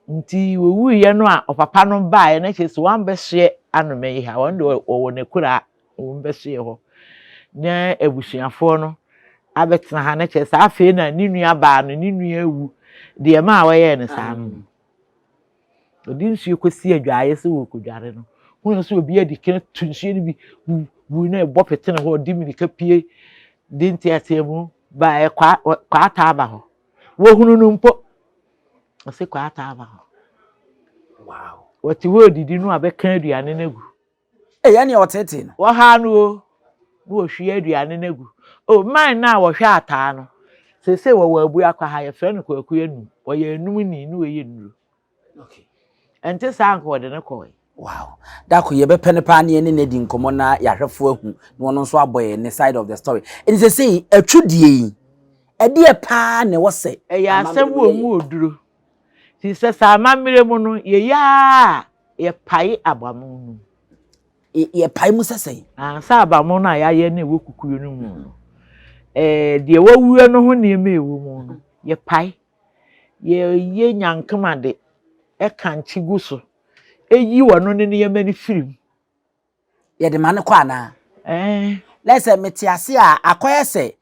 Nti wɔwuiɛ no a ɔpapa no baeɛ na kyerɛ sɛ wɔambɛsoɛ Anoma yi ha, wɔn deɛ wɔwɔ n'akuraa wɔn bɛsoɛ hɔ. Na abusuafoɔ no abɛtena ha na kyerɛ sɛ afei na ne nuabaa no, ne nua awu, deɛ ɛmaa wɔyɛɛ no saa no. Ɔde nsuo kɔsi adwaeɛ sɛ ɔrekɔdware no, hu sɛ obi adi kan tu nsuo no bi wu wu na ɛbɔ pete ne hɔ, ɔde mmirika pue de nteateamu baeɛ kwa kwaataa aba hɔ. Wɔhunu no mpo, ɔse kwaataa aba hɔ. Wow. Wɔte hɔ redidi no abɛka aduane no agu. Ei, ɛnneɛ ɔteetee no. Wɔhaa no o, na wɔhwie aduane no agu. O, man no a wɔhwɛ ataa no, seesei wɔwɔ Abuakwa ha, yɛfrɛ no Kwaku Anum. Ɔyɛ anum ni na ɔyɛ nnuro. Okay. Ɛnte saa anka wɔde no kɔe. Wow. Dako yɛbɛpɛ no paa ne yɛne no adi nkɔmmɔ na yɛahwɛfo ahu na ɔno nso abɔ yɛn ne side of the story. Ɛnti sɛsei atwudie yi, ɛdeɛ paa na ɛwɔ sɛ Ɛyɛ amammerɛ asɛm mu wɔ yɛyɛ? mu oduro. Nti sɛ saa amammerɛ mu no, yɛyɛ ara a, yɛpae abamo no mu. Yɛpae mu sɛ sɛn? Ansa abamo no a yɛayɛ no ɛwɔ kukuo no mu no, ɛɛ deɛ wawue no ho nneɛma a ɛwɔ mu no, yɛpae. Yɛyɛ nyankema de ɛkankye gu so, ɛyi ɔno ne nneɛma no firi mu. Yɛde ma no kɔ anaa? Ɛɛ. Na sɛ mete ase a, akɔyɛ sɛ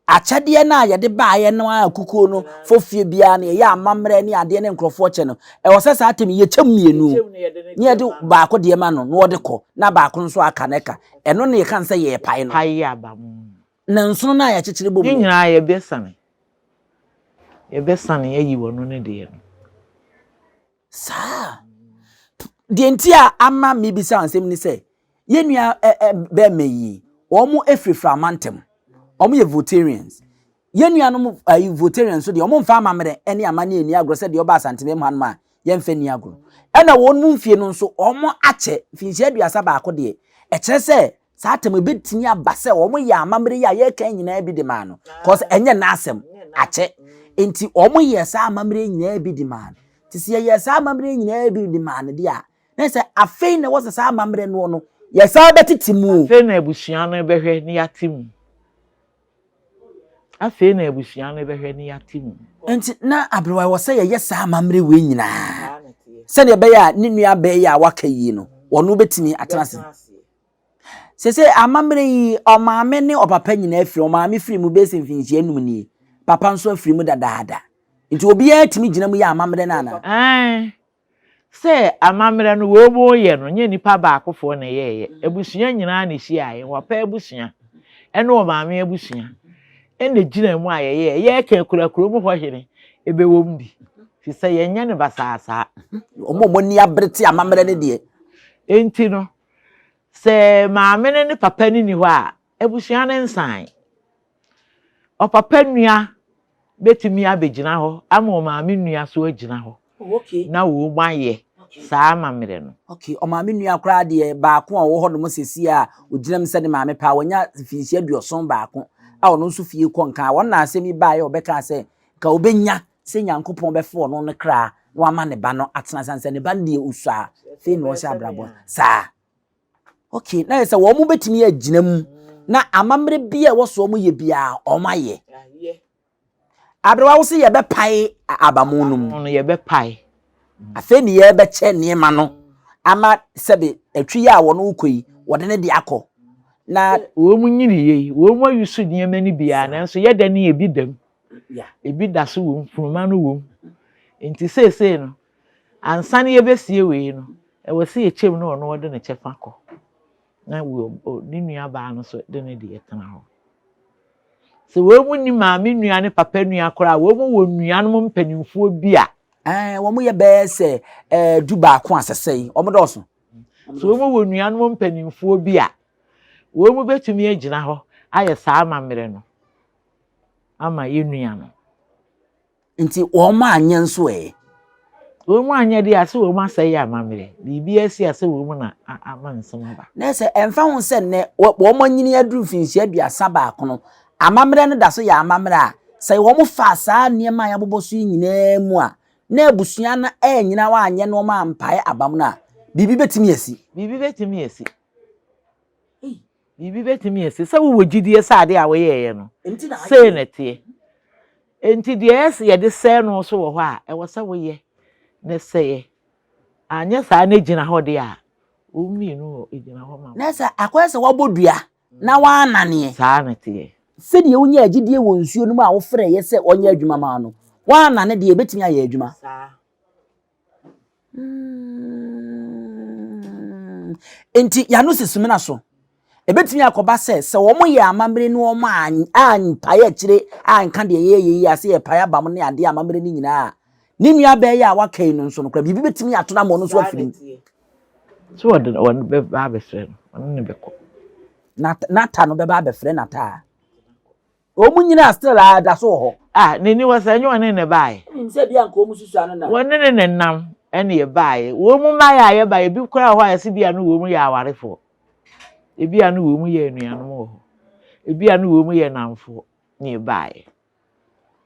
akyɛdeɛ no a yɛde baeɛ no a kukuo no fofie biara no yɛyɛ amammerɛ ne adeɛ ne nkurɔfoɔ kyɛ no, ɛwɔ sɛ saa tɛm yɛkyɛm mmienu ne yɛde baako deɛ ma no na ɔde kɔ na baako nso aka no ɛka. Ɛno na yɛka no sɛ yɛrepae no. Pae aba mu. Na nsono no a yɛakyekyere bom Ne nyinaa yɛbɛsane. Yɛbɛsane ayi wɔn ne deɛ no. Saa. Deɛ nti a ama mebisa nsɛm ni sɛ, yɛn nua bɛrima yi, wɔn firifiri amantam. Wɔn yɛ Voltarians. Yɛn nuanom ayi Voltarians nso deɛ, wɔn mfa amammerɛ ne amanneɛ nni agorɔ sɛ deɛ ɔba Asanteme mu hanom a, yɛmfa nni agorɔ. Ɛna wɔn mu mfie no nso, wɔn akyɛ mfinhyia 31 deɛ, ɛkyerɛ sɛ Saa atam ebetumi aba sɛ wɔn yɛ amammerɛ yi a yɛreka nyinaa bi de maa no cause ɛnyɛ n'asɛm akyɛ nti wɔn yɛ saa amammerɛ nyinaa bi de maa no te sɛ yɛyɛ saa amammerɛ nyinaa bi de maa no deɛ a na sɛ afei na ɛwɔ sɛ saa amammerɛ noɔ no yɛsan bɛtete mu. Afei na abusua no bɛhwɛ na yɛate mu. Afei na abusua no bɛhwɛ na yɛate mu. Nti na aberewa ɛwɔ sɛ yɛyɛ saa amammerɛ wei nyinaa sɛdeɛ ɛbɛyɛ a ne nua bɛɛ yi a waka yi no wɔn bɛtumi atena ase. Seesei amammerɛ yi, ɔmaame ne ɔpapa nyinaa afiri. Ɔmaame firi mu bɛyɛ sɛ mfinhyia num nie. Papa nso afiri mu dadaada. Nti obiara tumi gyina mu yɛ amammerɛ no anaa? Aane. Sɛ amammerɛ no wɔreyɛ no, nyɛ nnipa baakofoɔ na ɛyɛeɛ. Abusua nyinaa na ɛhyiaeɛ. Wɔpɛ abusua ne ɔmaame abusua na ɛgyina mu a yɛyɛɛ. Yɛreka kura kurom hɔ hene bɛwɔ mu bi. Firi sɛ yɛnyɛ no basaa saa. Wɔn a wɔn ani abere te amammerɛ no deɛ. Enti no, Sɛ maame no ne papa no nni hɔ a, abusua no nsan. Ɔpapa nua bɛtumi abɛgyina hɔ ama ɔmaame nua nso agyina hɔ na wɔayɛ saa amammerɛ no. Okay, ɔmaame nua koraa deɛ baako a ɔwɔ hɔnom seesei a ɔgyina mu sɛ ne maame paa, wanya mfinhyia 71 a ɔno nso fie kɔ nka. Wɔn na asɛm yi baeɛ a ɔbɛkaa sɛ nka ɔbɛnya. sɛ Nyankopɔn bɛfa ɔno no kra na wama ne ba no atena sane sɛ ne ba no deɛ ɔsua a afei na ɔhyɛ abrabɔ saa. Okay, na yɛ sɛ wɔn bɛtumi agyina mu na amammerɛ bi a ɛwɔ so wɔn yɛ biara wɔn ayɛ. Aberewa wo se yɛbɛpae abamu no mu. No yɛbɛpae. Afei ne yɛbɛkyɛ nneɛma no ama sɛbe atwi yi a wɔn rekɔ yi wɔde ne de akɔ. Na wɔn nyini yie, wɔn ayusu nneɛma no biara nanso yɛda ne ebi dam. Ebi da so wɔ mu, funuma no wɔ mu. Nti seesei no, ansa na yɛbɛsie wei no, ɛwɔ sɛ yɛkyɛm na ɔno ɔde ne kyɛfa kɔ. Na ne nuabaa no nso de ne deɛ tena hɔ. Sɛ wɔn mu nni maame nua ne papa nua koraa, wɔn mu wɔ nuanom mpanimfoɔ bi a. Ɛɛ, wɔn yɛ bɛyɛ sɛ ɛɛ 11 asɛsɛ yi, wɔn dɔɔso. Sɛ wɔn wɔ nuanom mpanimfoɔ bi a, wɔn mu bɛtumi agyina hɔ ayɛ saa amammerɛ no ama yɛn nua no. Nti wɔn anyɛ nso ɛ? Wɔn anyɛ deɛ ase wɔn asɛe yɛ amammerɛ. Biribi asi ase wɔn na ama nsɛm aba. Na sɛ ɛmfa ho sɛ nnɛ wɔn anyini aduru mfinhyia 31 no, amammerɛ no da so yɛ amammerɛ a, sɛ wɔn fa saa nneɛma a yɛabobɔ so yi nyinaa mu a, na abusua no annyina hɔ anyɛ nneɛma ampae abam no a, biribi bɛtumi asi. Biribi bɛtumi asi. Biribi bɛtumi asi. Sɛ wowɔ gyidie sɛ adeɛ a woyɛeɛ no, sei na ɛteɛ. Enti deɛ ɛyɛ sɛ yɛde sɛe no nso wɔ hɔ a, ɛwɔ sɛ woyɛ na ɛsɛeɛ. Anyɛ saa na ɛgyina hɔ deɛ a, wɔn mmienu wɔ ɛgyina hɔ ma wo. Na sɛ akɔyɛ sɛ woabɔ dua na woananeɛ. Saa na ɛteɛ. Sɛdeɛ wonyaa gyidie wɔ nsuo no mu a wofrɛeɛ sɛ ɔnyɛ adwuma ma wo no, woanane deɛ, ɛbɛtumi ayɛ adwuma. Saa. Enti yɛano si sumina so. Ebetumi akɔba sɛ sɛ wɔyɛ amammerɛ no wɔn ampae akyire anka deɛ yɛyɛ yi ase yɛpae abam ne adeɛ amammerɛ no nyinaa a, ne nua bɛɛ yi a waka yi no nso no koraa biribi betumi ato no ama ɔno nso afiri mu. So wɔde wɔn bɛba abɛfrɛ no, ɔne no bɛkɔ. Nata no bɛba abɛfrɛ Nata. Wɔn nyinaa still a da so wɔ hɔ. Ah, n'ani wɔ sɛ ɛnyɛ ɔne ne baeɛ. Nim sɛ bi anka wɔn susua no na. Wɔne ne nenam ɛne yɛbaeɛ. Wɔn mu mmaeɛ a yɛbaeɛ, ebi koraa wɔ hɔ a yɛse bi a no wɔn mu yɛ awarefoɔ. Ebi a no wɔn mu yɛ anuanom wɔ hɔ. Ebi a no wɔn mu yɛ nnamfoɔ ne yɛbaeɛ.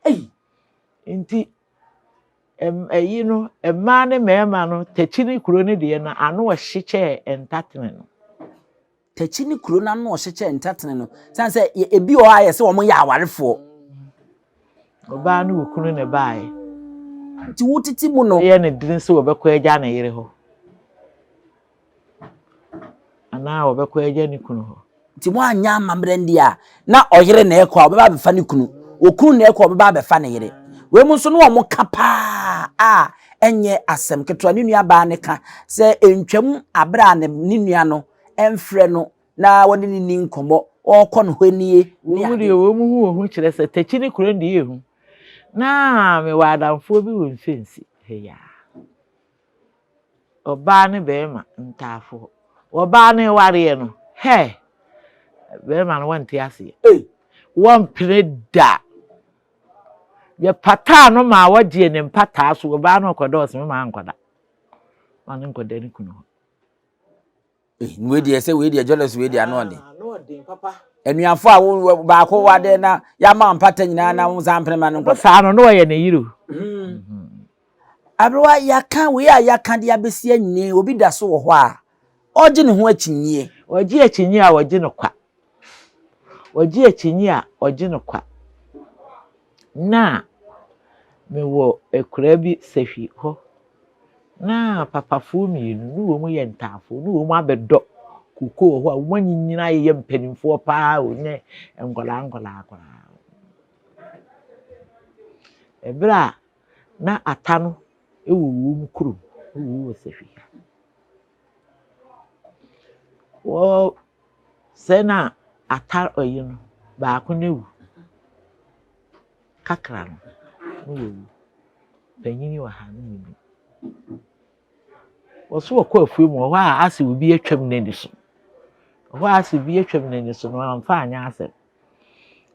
Ei! Nti, ɛyi no, mmaa ne mmarima no, Takyi ne kuro no deɛ no, ano ɔhye kyɛɛ Ntatene no. Takyi ne kuro no ano ɔhye kyɛɛ Ntatene no. Sane sɛ ebi wɔ hɔ a yɛ sɛ wɔn yɛ awarefoɔ. Ɔbaa ne okunu na ɛbaeɛ. Nti wo tete mu no. Ɛyɛ ne dene sɛ wɔbɛkɔ agya ne yere hɔ. Anaa wɔbɛkɔ agya ne kunu hɔ. Nti moanyɛ amammerɛ no deɛ a, na ɔyere na ɛkɔ a, ɔbɛba abɛfa ne kunu. Okunu na ɛkɔ a, ɔbɛba abɛfa ne yere. Wei mu nso na wɔka paa a ɛnyɛ asɛm ketewa. Ne nuabaa no ka sɛ ɛntwam aberɛ a ne ne nua no mfrɛ no na wɔne no nni nkɔmmɔ, ɔrekɔ no hɔ nie ne Wɔn ade. deɛ wɔn hu wɔn ho kyerɛ sɛ takyi ne kuro no deɛ ɛhu. Na mewɔ adamfoɔ bi wɔ Mfensi ha yi ara. Ɔbaa ne bɛɛma ntaafoɔ. Ɔbaa no wareɛ no, hɛ! Bɛɛma no wɔnte aseɛ. Ei! Wɔmpene da. Yɛpataa no maa wɔgyee ne mpataa so. Ɔbaa no ɔkɔda ɔse me maa nkɔda. Ma no nkɔda ne kunu hɔ. Eh, wei deɛ sɛ wei deɛ jealous wei deɛ ano ɔden. Ano ɔden papa. Anuafo a wo baako wade na yɛama mpata nyinaa na wo nsa mpene ma no nkɔ. Saa no na ɔyɛ ne yere o. Aberewa yɛaka wei a yɛaka de abɛsi anyini obi da so wɔ hɔ a ɔgye ne ho akyinnye. Ɔgye akyinnye a ɔgye no kwa. Ɔgye akyinnye a ɔgye no kwa. Na mewɔ akuraa bi sahwi hɔ. Na papafoɔ mmienu ne wɔn yɛ ntaafoɔ ne wɔn abɛdɔ koko wɔ hɔ a wɔn anyinyini ayeyɛ mpanimfoɔ paa o nyɛ nkwadaa nkwadaa koraa. Ɛberɛ a na ata no wɔ wɔn kurom wɔ wɔ sahwi ha. Wɔ sɛ na ata ɔyi no baako no awu kakra no na wawu. Panyin wɔ ha no menim. Wɔso wɔkɔ afuo mu wɔ hɔ a asɛ obi atwam n'ani so. Ɛhɔ a asɛ obi atwam n'ani so no amfa anyɛ asɛm.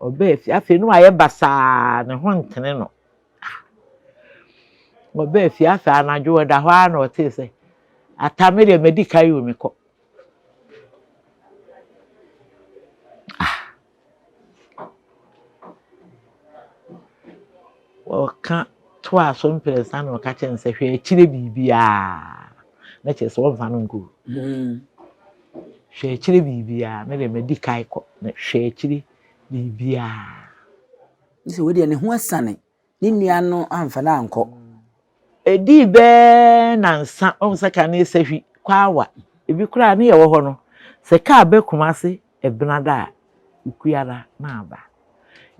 Ɔbaa fie afei no wayɛ basaa ne ho ntene no. Ɔbaa fie afei anadwo ɔda hɔ ara na ɔtee sɛ ata me deɛ madi kan o mekɔ. Ah. Wɔka. Ɔtoaa so mprɛnsa na ɔka kyerɛɛ no sɛ, Hwɛ akyire biribiara. Na kyerɛ sɛ ɔmfa no nkɔ. Hwɛ akyire biribiara. Me deɛ madi kae kɔ. Na hwɛ akyire biribiara. Sɛ wei deɛ ne ho asiane, ne nua no amfa no ankɔ. Ɛdii bɛɛ nansa, ɔhu sɛ kane sahwi, kwaawa, ebi koraa ne yɛwɔ hɔ no, sɛ kaa bɛ Kumase Ɛbenada a, Okuada na aba.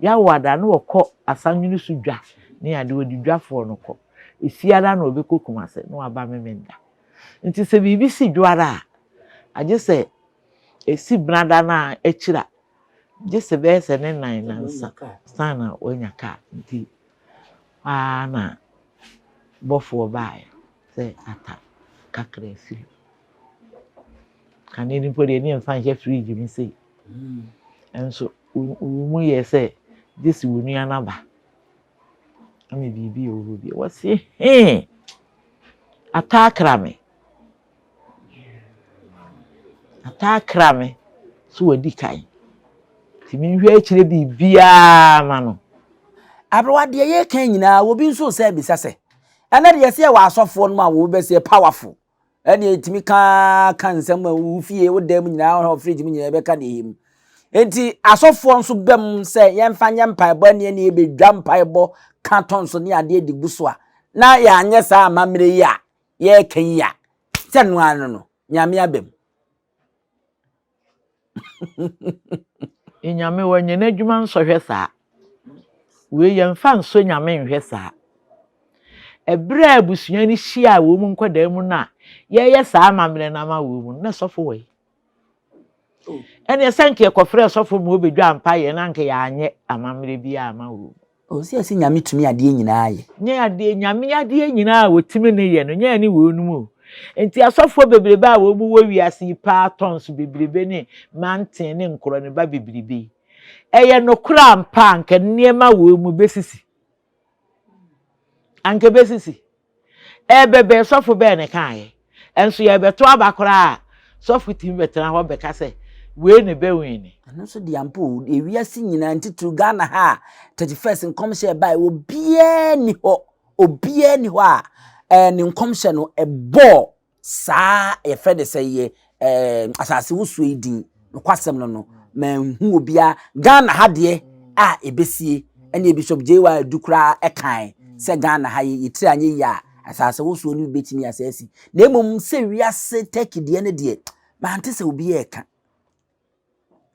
Yawoada na wɔkɔ Asanwene so dwa ne ade, wɔde dwafoɔ no kɔ. Efiada na wɔbɛkɔ Kumase na wɔaba Memenda. Nti sɛ biribi si Dwoada a, agye sɛ ɛsi Benada no a akyiri a, gye sɛ bɛyɛ sɛ ne nan nansa san na wɔanya kaa. Nti hɔ ara na bɔfoɔ baeɛ sɛ ata kakra afiri. Kane no mpo deɛ ne yɛmfa nhyɛ fridge mu sei. Nso wo mu yɛ sɛ gye sɛ wo nua no aba. Ama biribi a ɛwɔ hɔ bi. Wɔse hee ataakra me. Ataakra me so wadi kan. Nti menhwɛ akyire biribiara ma no. Aberewa deɛ yɛka nyinaa obi nso sɛ bisa sɛ ɛnɛ deɛ sɛ yɛwɔ asɔfoɔ no mu a wɔbɛsɛ powerful Ɛnneɛ ɛtumi ka ka nsɛm a wo fie wo dan mu nyinaa hɔ fridge mu nyinaa ɛbɛka deɛ ɛyɛ mu. Enti asɔfoɔ nso bɛm sɛ yɛmfa nyɛ mpaebɔ ɛneɛ ne yɛbɛdwa mpaebɔ ka tɔn so ne adeɛ de gu so a na yɛanyɛ saa amammerɛ yi a yɛreka yi a sɛ no ano no Nyame aba mu. Nyame wɔnyɛ n'adwuma nsɔhwɛ saa. Wei yɛmfa nsɔ Nyame nhwɛ saa. Ɛberɛ a abusua no hyiaa wɔn mu nkwadaa mu no a yɛyɛ saa amammerɛ no ama wɔn mu no, na sɔfo wɔ yi. Ɛneɛ sɛ nka yɛkɔfrɛ sɔfo ma ɔbɛdwa mpaeɛ na anka yɛanyɛ amammerɛ biara ama wɔn mu. Ɔsi ɛsɛ Nyame tumi adeɛ nyinaa yɛ. Nyɛ adeɛ, Nyame adeɛ nyinaa a ɔtumi ne yɛ no, nyɛ ɛne wei nom o. Nti asɔfoɔ bebrebe a wɔn wɔ wiase yi paa tons bebrebe ne manten ne nkorɔneba bebrebe yi, ɛyɛ nokorɛ ampa a anka nneɛma wei mu bɛsisi? Anka ɛbɛsisi? Ɛbɛbɛn sɔfo bɛn na ɛkaeɛ? Ɛnso yɛrebɛto aba koraa a, sɔfo tumi bɛtena hɔ bɛka sɛ wei na ɛbɛwini. Ɛno nso deɛ ampa o, ewiase nyinaa ntitiriw Ghana ha a 31st nkɔmhyɛ ɛbaeɛ obiara nni hɔ, obiara nni hɔ a ɛɛ ne nkɔmhyɛ no ɛbɔɔ Saa yɛfrɛ no sɛ yɛ ɛɛ asase wosoɔ yi din nokwasɛm no no manhu obiara Ghana ha deɛ a ɛbɛsie ɛne Bishop JY Adu koraa ɛkae sɛ Ghana ha yɛ yɛtiri anyɛ yie a asase wosoɔ no bi bɛtumi asɛ asi na mmom sɛ wiase Turkey deɛ no deɛ mante sɛ obiara ɛka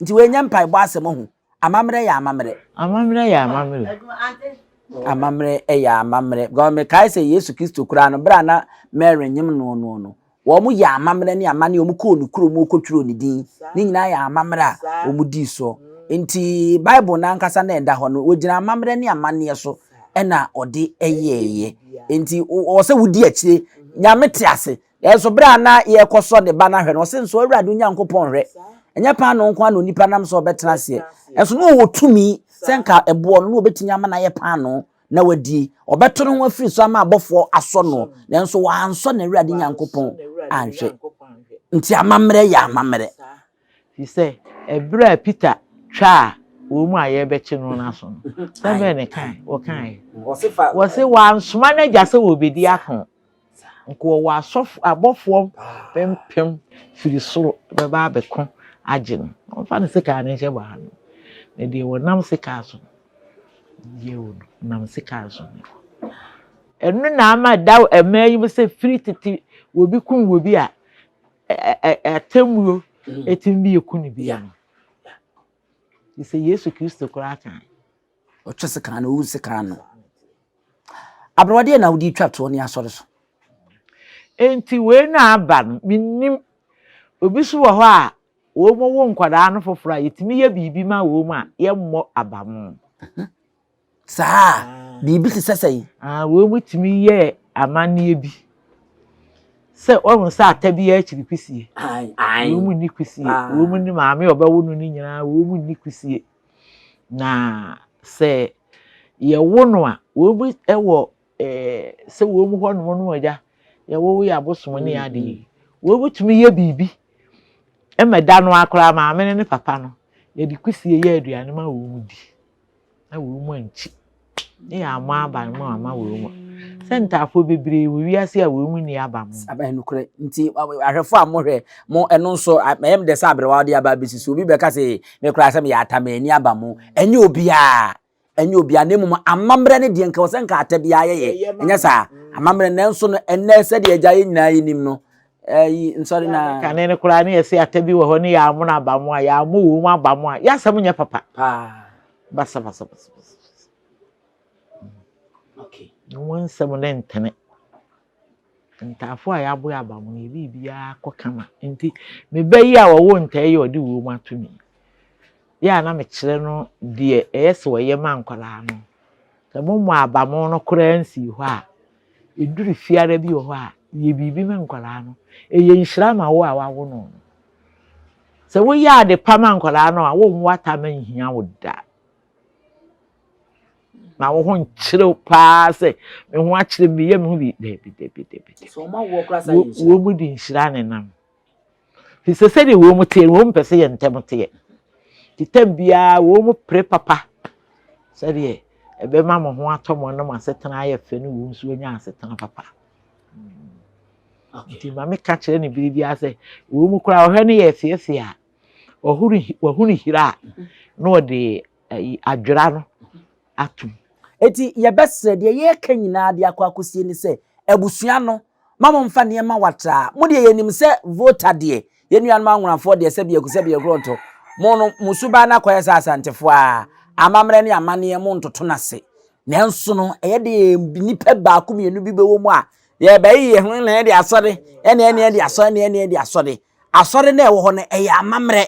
Nti wei nyɛ mpaebɔ asɛm ho. Amammerɛ yɛ amammerɛ. Amammerɛ yɛ amammerɛ. Amammerɛ yɛ amammerɛ. Because mekae sɛ Yesu Kristo koraa no, berɛ a na Mary nyem noɔ noɔ no, wɔn yɛ amammerɛ ne amanneɛ, wɔn kɔɔ ne kurom kɔtwerɛɛ ne din. Ne nyinaa yɛ amammerɛ a wɔn dii soɔ. Nti Bible no ankasa na ɛda hɔ no, wɔgyina amammerɛ ne amanneɛ so ɛna ɔde yɛeɛ. Nti wɔ sɛ wodi akyire. Nyame te ase. Nanso bere a na yɛrekɔsɔ ne ba no ahwɛ no, ɔse, Nsɔ Awurade wo Nyankopɔn nhwɛ. Ɛnyɛ paanoo nko ara na onipa nam so a ɔbɛtena aseɛ. Nanso na ɔwɔ tumi sɛ nka ɛboɔ no, na ɔbɛtumi ama no ayɛ paanoo na wadie. Ɔbɛto ne ho afiri so ama abɔfoɔ asɔ noɔ. Nanso wansɔ n'Awurade Nyankopɔn anhwɛ. Nti amammerɛ yɛ amammerɛ. Ɛfiri sɛ, ɛberɛ a Peter twaa wɔn mu a yɛrebɛkye no no aso no, sɛ bɛn na ɛkae? Wɔkaeɛ. Wɔse wansoma n'agya sɛ wɔrebɛdi ako. Nka wɔwɔ asɔfo abɔfoɔ mpempem firi soro bɛba abɛko agye no. Wɔmfa ne sekaa no nhyɛ bɔha no. Na deɛ wɔnam sekaa so no, yɛ o no, nam sekaa so no. Ɛno na ama da mmaa yi mu sɛ firi tete obi kum obi a atemmuo ɛtumi bi yɛ ku no bia no. Sɛ Yesu Kristo koraa kan. Ɔtwe sekan no, owu sekan no. Aberewa deɛ na wode twa toɔ ne asɔre so. Enti wei na aba no, mennim. Obi so wɔ hɔ a, wɔn wo nkwadaa no foforɔ a, yɛtumi yɛ biribi ma wɔn a, yɛmmɔ aba mo. Mhm. Saa, biribi te sɛ sɛn? Ah, wɔn tumi yɛ amanneɛ bi. Sɛ wɔn sɛ ata bi yɛ akyiri kusie. Wɔn mu nni kusie. Wɔn mu ne maame a ɔbɛwo no no nyinaa, wɔn mu nni kusie. Na sɛ yɛwo no a, wɔn wɔ ɛɛ sɛ wɔn hɔ nom no agya, yɛwo yɛ abosom ne ade yi. Wɔn tumi yɛ biribi ma da no ara koraa maame no ne papa no, yɛde kusie yɛ aduane ma wɔn di. Na wɔn ankyi. Ne yɛ ammɔ aba no ma ama wɔn. Sɛ ntaafoɔ bebree wɔ wiase a wɔn mu nni aba mo. Ɛyɛ nokorɛ. Nti ahwɛfoɔ a mohwɛ mo ɛno nso ɛyɛ me dɛ sɛ aberewa wode aba abɛsi so. Obi bɛka sɛ me koraa sɛ meyɛ ata manni aba mo. Ɛnyɛ obiara. Ɛnyɛ obiara na mmom amammerɛ no deɛ nka wɔ sɛ nka ata biara yɛyɛ. Ɛnyɛ saa. Amammerɛ nanso no ɛnnɛ sɛdeɛ agya yɛn nyinaa yɛnim no ɛyi nsɔre na. Kane no koraa ne yɛse ata bi wɔ hɔ ne yɛamono aba mo a yɛammo wɔ mu aba mo a yɛasɛm nyɛ papa. Paa. Basabasabasa. Okay. Na wɔn nsɛm no ntene. Ntaafo a yɛaboa aba mu no, yɛ biribiara kɔ kama. Nti, me ba yi a ɔwɔ ntaa yi a ɔde wɔ mu ato me yi, yɛ a na mekyerɛ no deɛ ɛyɛ sɛ ɔyɛ ma nkwadaa no. Sɛ mommɔ abamo no koraa nsii hɔ a, ɛduru fiara bi wɔ hɔ a, yɛ biribi ma nkwadaa no. Ɛyɛ nhyira ma wo a wawo no no. Sɛ woyɛ ade pa ma nkwadaa no a, wonwo atam nhia wo da. Na wo ho nkyerɛ wo paa sɛ me ho akyerɛ me yɛ me ho bi dabi dabi dabi wɔn mu di nhyira ne nam fi sɛ sɛdeɛ wɔn mu teɛ wɔn mpɛ sɛ yɛn ntɛm teɛ te tɛm biara wɔn mu pere papa sɛdeɛ ɛbɛma mo ho atɔ mo ne mo asetena ayɛ fɛ ne wɔn nso anya asetena papa nti maame ka kyerɛ ne bere biara sɛ wɔn mu koraa ɔhwɛ ne yɛ feefee a ɔhoro hira a na ɔde ayi adwera no atom. Enti yɛbɛsrɛ, deɛ yɛreka nyinaa de akɔ akɔsie ne sɛ, abusua no, ma momfa nneɛma watraa. Mo deɛ yɛnim sɛ Volta deɛ, yɛn nuanom Anwonafoɔ deɛ sɛbi aku sɛbi akurɔntɔ, mo no, mo suban no akɔyɛ sɛ Asantefoɔ ara, amammerɛ ne amanneɛ montoto no ase. Nanso no, ɛyɛ deɛ nnipa baako mmienu bi bɛwɔ mu a, yɛbɛyi yɛn ho na yɛde asɔre, ɛne ɛne ɛde asɔre, ɛne ɛne ɛde asɔre. Asɔre no a ɛwɔ hɔ no, ɛyɛ amammerɛ.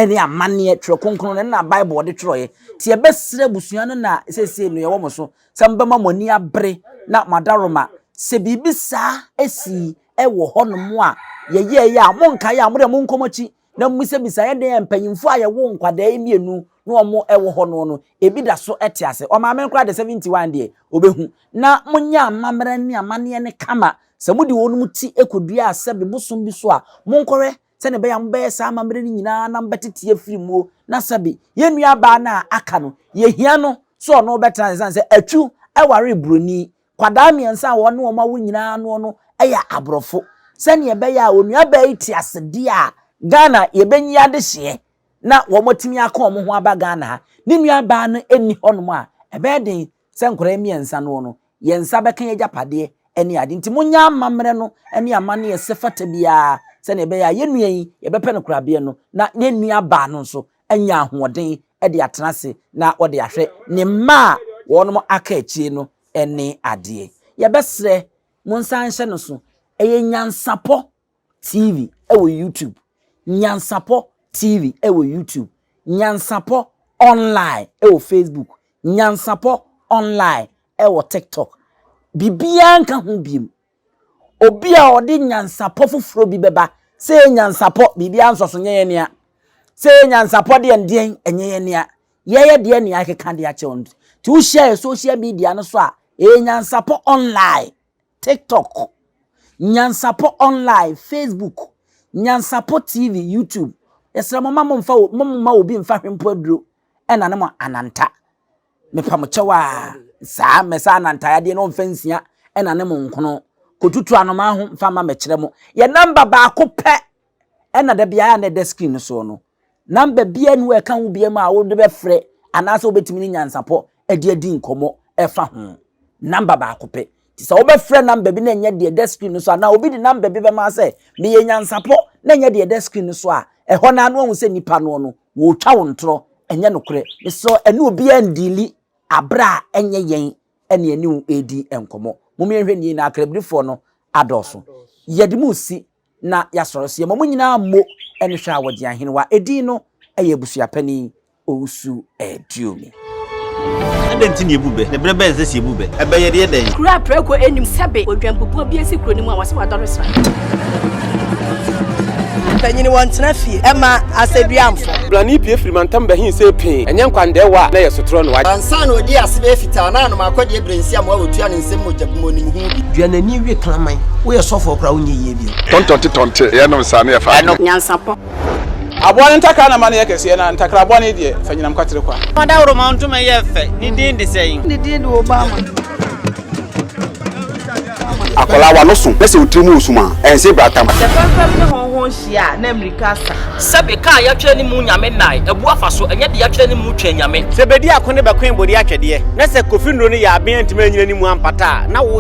ne amanneɛ, Twerɛ Kronkron no, ɛno na Bible wɔde twerɛeɛ. Nti yɛbɛsrɛ abusua no na seesei no yɛwɔ mo so sɛ mobɛma mo ani abere na mo adaworoma. Sɛ biribi saa si wɔ hɔnom a yɛyɛeɛ a, monkae a, mo deɛ monkɔ mo akyi na mmisabisa yɛ dɛn a mpanyimfoɔ a yɛwoo nkwadaa yi mmienu na wɔn wɔ hɔ no no, ebi da so te ase. Ɔmaame no koraa de 71 deɛ, ɔbɛhu. Na monyɛ amammerɛ ne amanneɛ no kama. Sɛ mode wɔn ti kɔdua sɛbe bosom bi so a, monkɔhwɛ sɛdeɛ ɛbɛyɛ a mobɛyɛ saa amammerɛ no nyinaa na mobɛtete afiri muo, na sɛbe yɛn nuabaa no a aka no, yɛhia no sɛ ɔno bɛtena ase, ɛsiane sɛ Atwu waree buroni, kwadaa mmiɛnsa a wɔne wɔn awo nyinaa noɔ no yɛ aborɔfo, sɛdeɛ ɛbɛyɛ a onuabaa yi te ase deɛ a, Ghana yɛbɛnyi adehyeɛ na wɔatumi aka wɔn ho aba Ghana ha. Ne nuabaa no nni hɔnom a, ɛbɛyɛ den sɛ nkwadaa mmiɛnsa noɔ no, yɛn nsa bɛka yɛn agyapadeɛ ne ade. Nti monyɛ amammerɛ no ne amanneɛ ɛsɛ fata biara sɛdeɛ ɛbɛyɛ a yɛn nua yi, yɛbɛpɛ no korabeɛ no, na yɛn nua baa no nso anya ahoɔden de atena ase na ɔde ahwɛ ne mma a wɔnom aka akyire no ne adeɛ. Yɛbɛsrɛ monsan nhyɛ no so, ɛyɛ nyansapɔ TV wɔ YouTube, Nyansapɔ TV wɔ YouTube, Nyansapɔ Online wɔ Facebook, Nyansapɔ Online wɔ TikTok. Biribiara nka ho biom. Obi a ɔde nyansapɔ foforɔ bi bɛba, sɛ yɛ nyansapɔ, biribiara nsɔ so nyɛ yɛn nea. Sɛ yɛ nyansapɔ deɛ ndeɛn, ɛnyɛ yɛn nea. Yɛyɛ deɛ nea akeka de akyɛ wɔn. Nti wohyia yɛ social media no so a, ɛyɛ Nyansapɔ Online. TikTok, Nyansapɔ Online, Facebook, Nyansapɔ TV, YouTube. Yɛsrɛ mo ma momfa momma obi mfa hwempo aduro ɛna ne mo ananta. Mepa mo kyɛw a saa mɛsa ananta adeɛ no ɔmfa nsia ɛna ne mo nkono. Kotutu anomaa ho mfa ma mɛkyerɛ mo. Yɛ namba baako pɛ ɛna da biara na ɛda screen no soɔ no. Number biara nni hɔ a ɛka ho biara mu a wode bɛfrɛ anaasɛ wobɛtumi ne nyansapɔ de adi nkɔmmɔ ɛfa ho. Number baako pɛ. Nti sɛ wobɛfrɛ number bi na ɛnyɛ deɛ ɛda screen no so anaa obi de number bi bɛma sɛ meyɛ nyansapɔ na ɛnyɛ deɛ ɛda screen no so a, ɛhɔ no ara na wahu sɛ nipa noɔ no wɔretwa wo ntorɔ, ɛnyɛ nokorɛ. Mesrɛ wo, ɛne obiara ndiili aberɛ a ɛnyɛ yɛn ɛne ɛne wo redi nkɔmmɔ. Mom yɛnhwɛ nie na akrabirifoɔ no adɔɔso. Yɛde mo resi na yɛasɔre so. Yɛma mo nyinaa mo ne hwɛ a wɔgye ahenewa edin no yɛ abusuapanin Owusu Aduomi. Adɛn nti na yɛbu bɛ? Na berɛ bɛn na ɛsɛ sɛ yɛbu bɛ? Ɛbɛ yɛ deɛ dɛn? Kuro a prako nnim sɛbe odwanbubuo bi asi kuro no mu a wɔse wadɔre sra. Mpanyin wɔntena fie ɛma asɛduamfo. Blani pue firi mantam bɛhe see pee, ɛnyɛ nkwandɛɛwa a na ɛyɛ sotorɔ no. Ansa na ɔdii ase bɛyɛ fitaa na anom akɔdeɛ berɛ nsi amoa wɔtua ne nsam mogya bi mu ɔnim ho bi. Dua n'ani we kraman. Woyɛ sɔfoɔ koraa wonyɛ yie bio. Tɔntɔnte tɔnte yɛnom saa ne yɛfa adwene. Nyansapɔ. Aboa no ntakra na ma no yɛ kɛseɛ, na ntakra bɔne deɛ, fa nyinam kwatere kwa. Ɔdawuroma ntoma yɛ fɛ. Ne din de sɛn? Ne din de Obama. Akwadaa wa no so na sɛ otiri mu osum a ɛnse bratam. Sɛ fɛmfɛm ne hɔnhɔn hyia a, na mmirika asa. Sɛbe kaa yɛatwerɛ ne mu Nyame nnae, abu afa so, ɛnyɛ de yɛatwerɛ ne mu Twɛn Nyame. Sɛ bedi ako ne bɛkoe bode atwɛdeɛ, na sɛ Kofi nnuro no yɛ aben antumi anyina ne mu ampata a, na wo.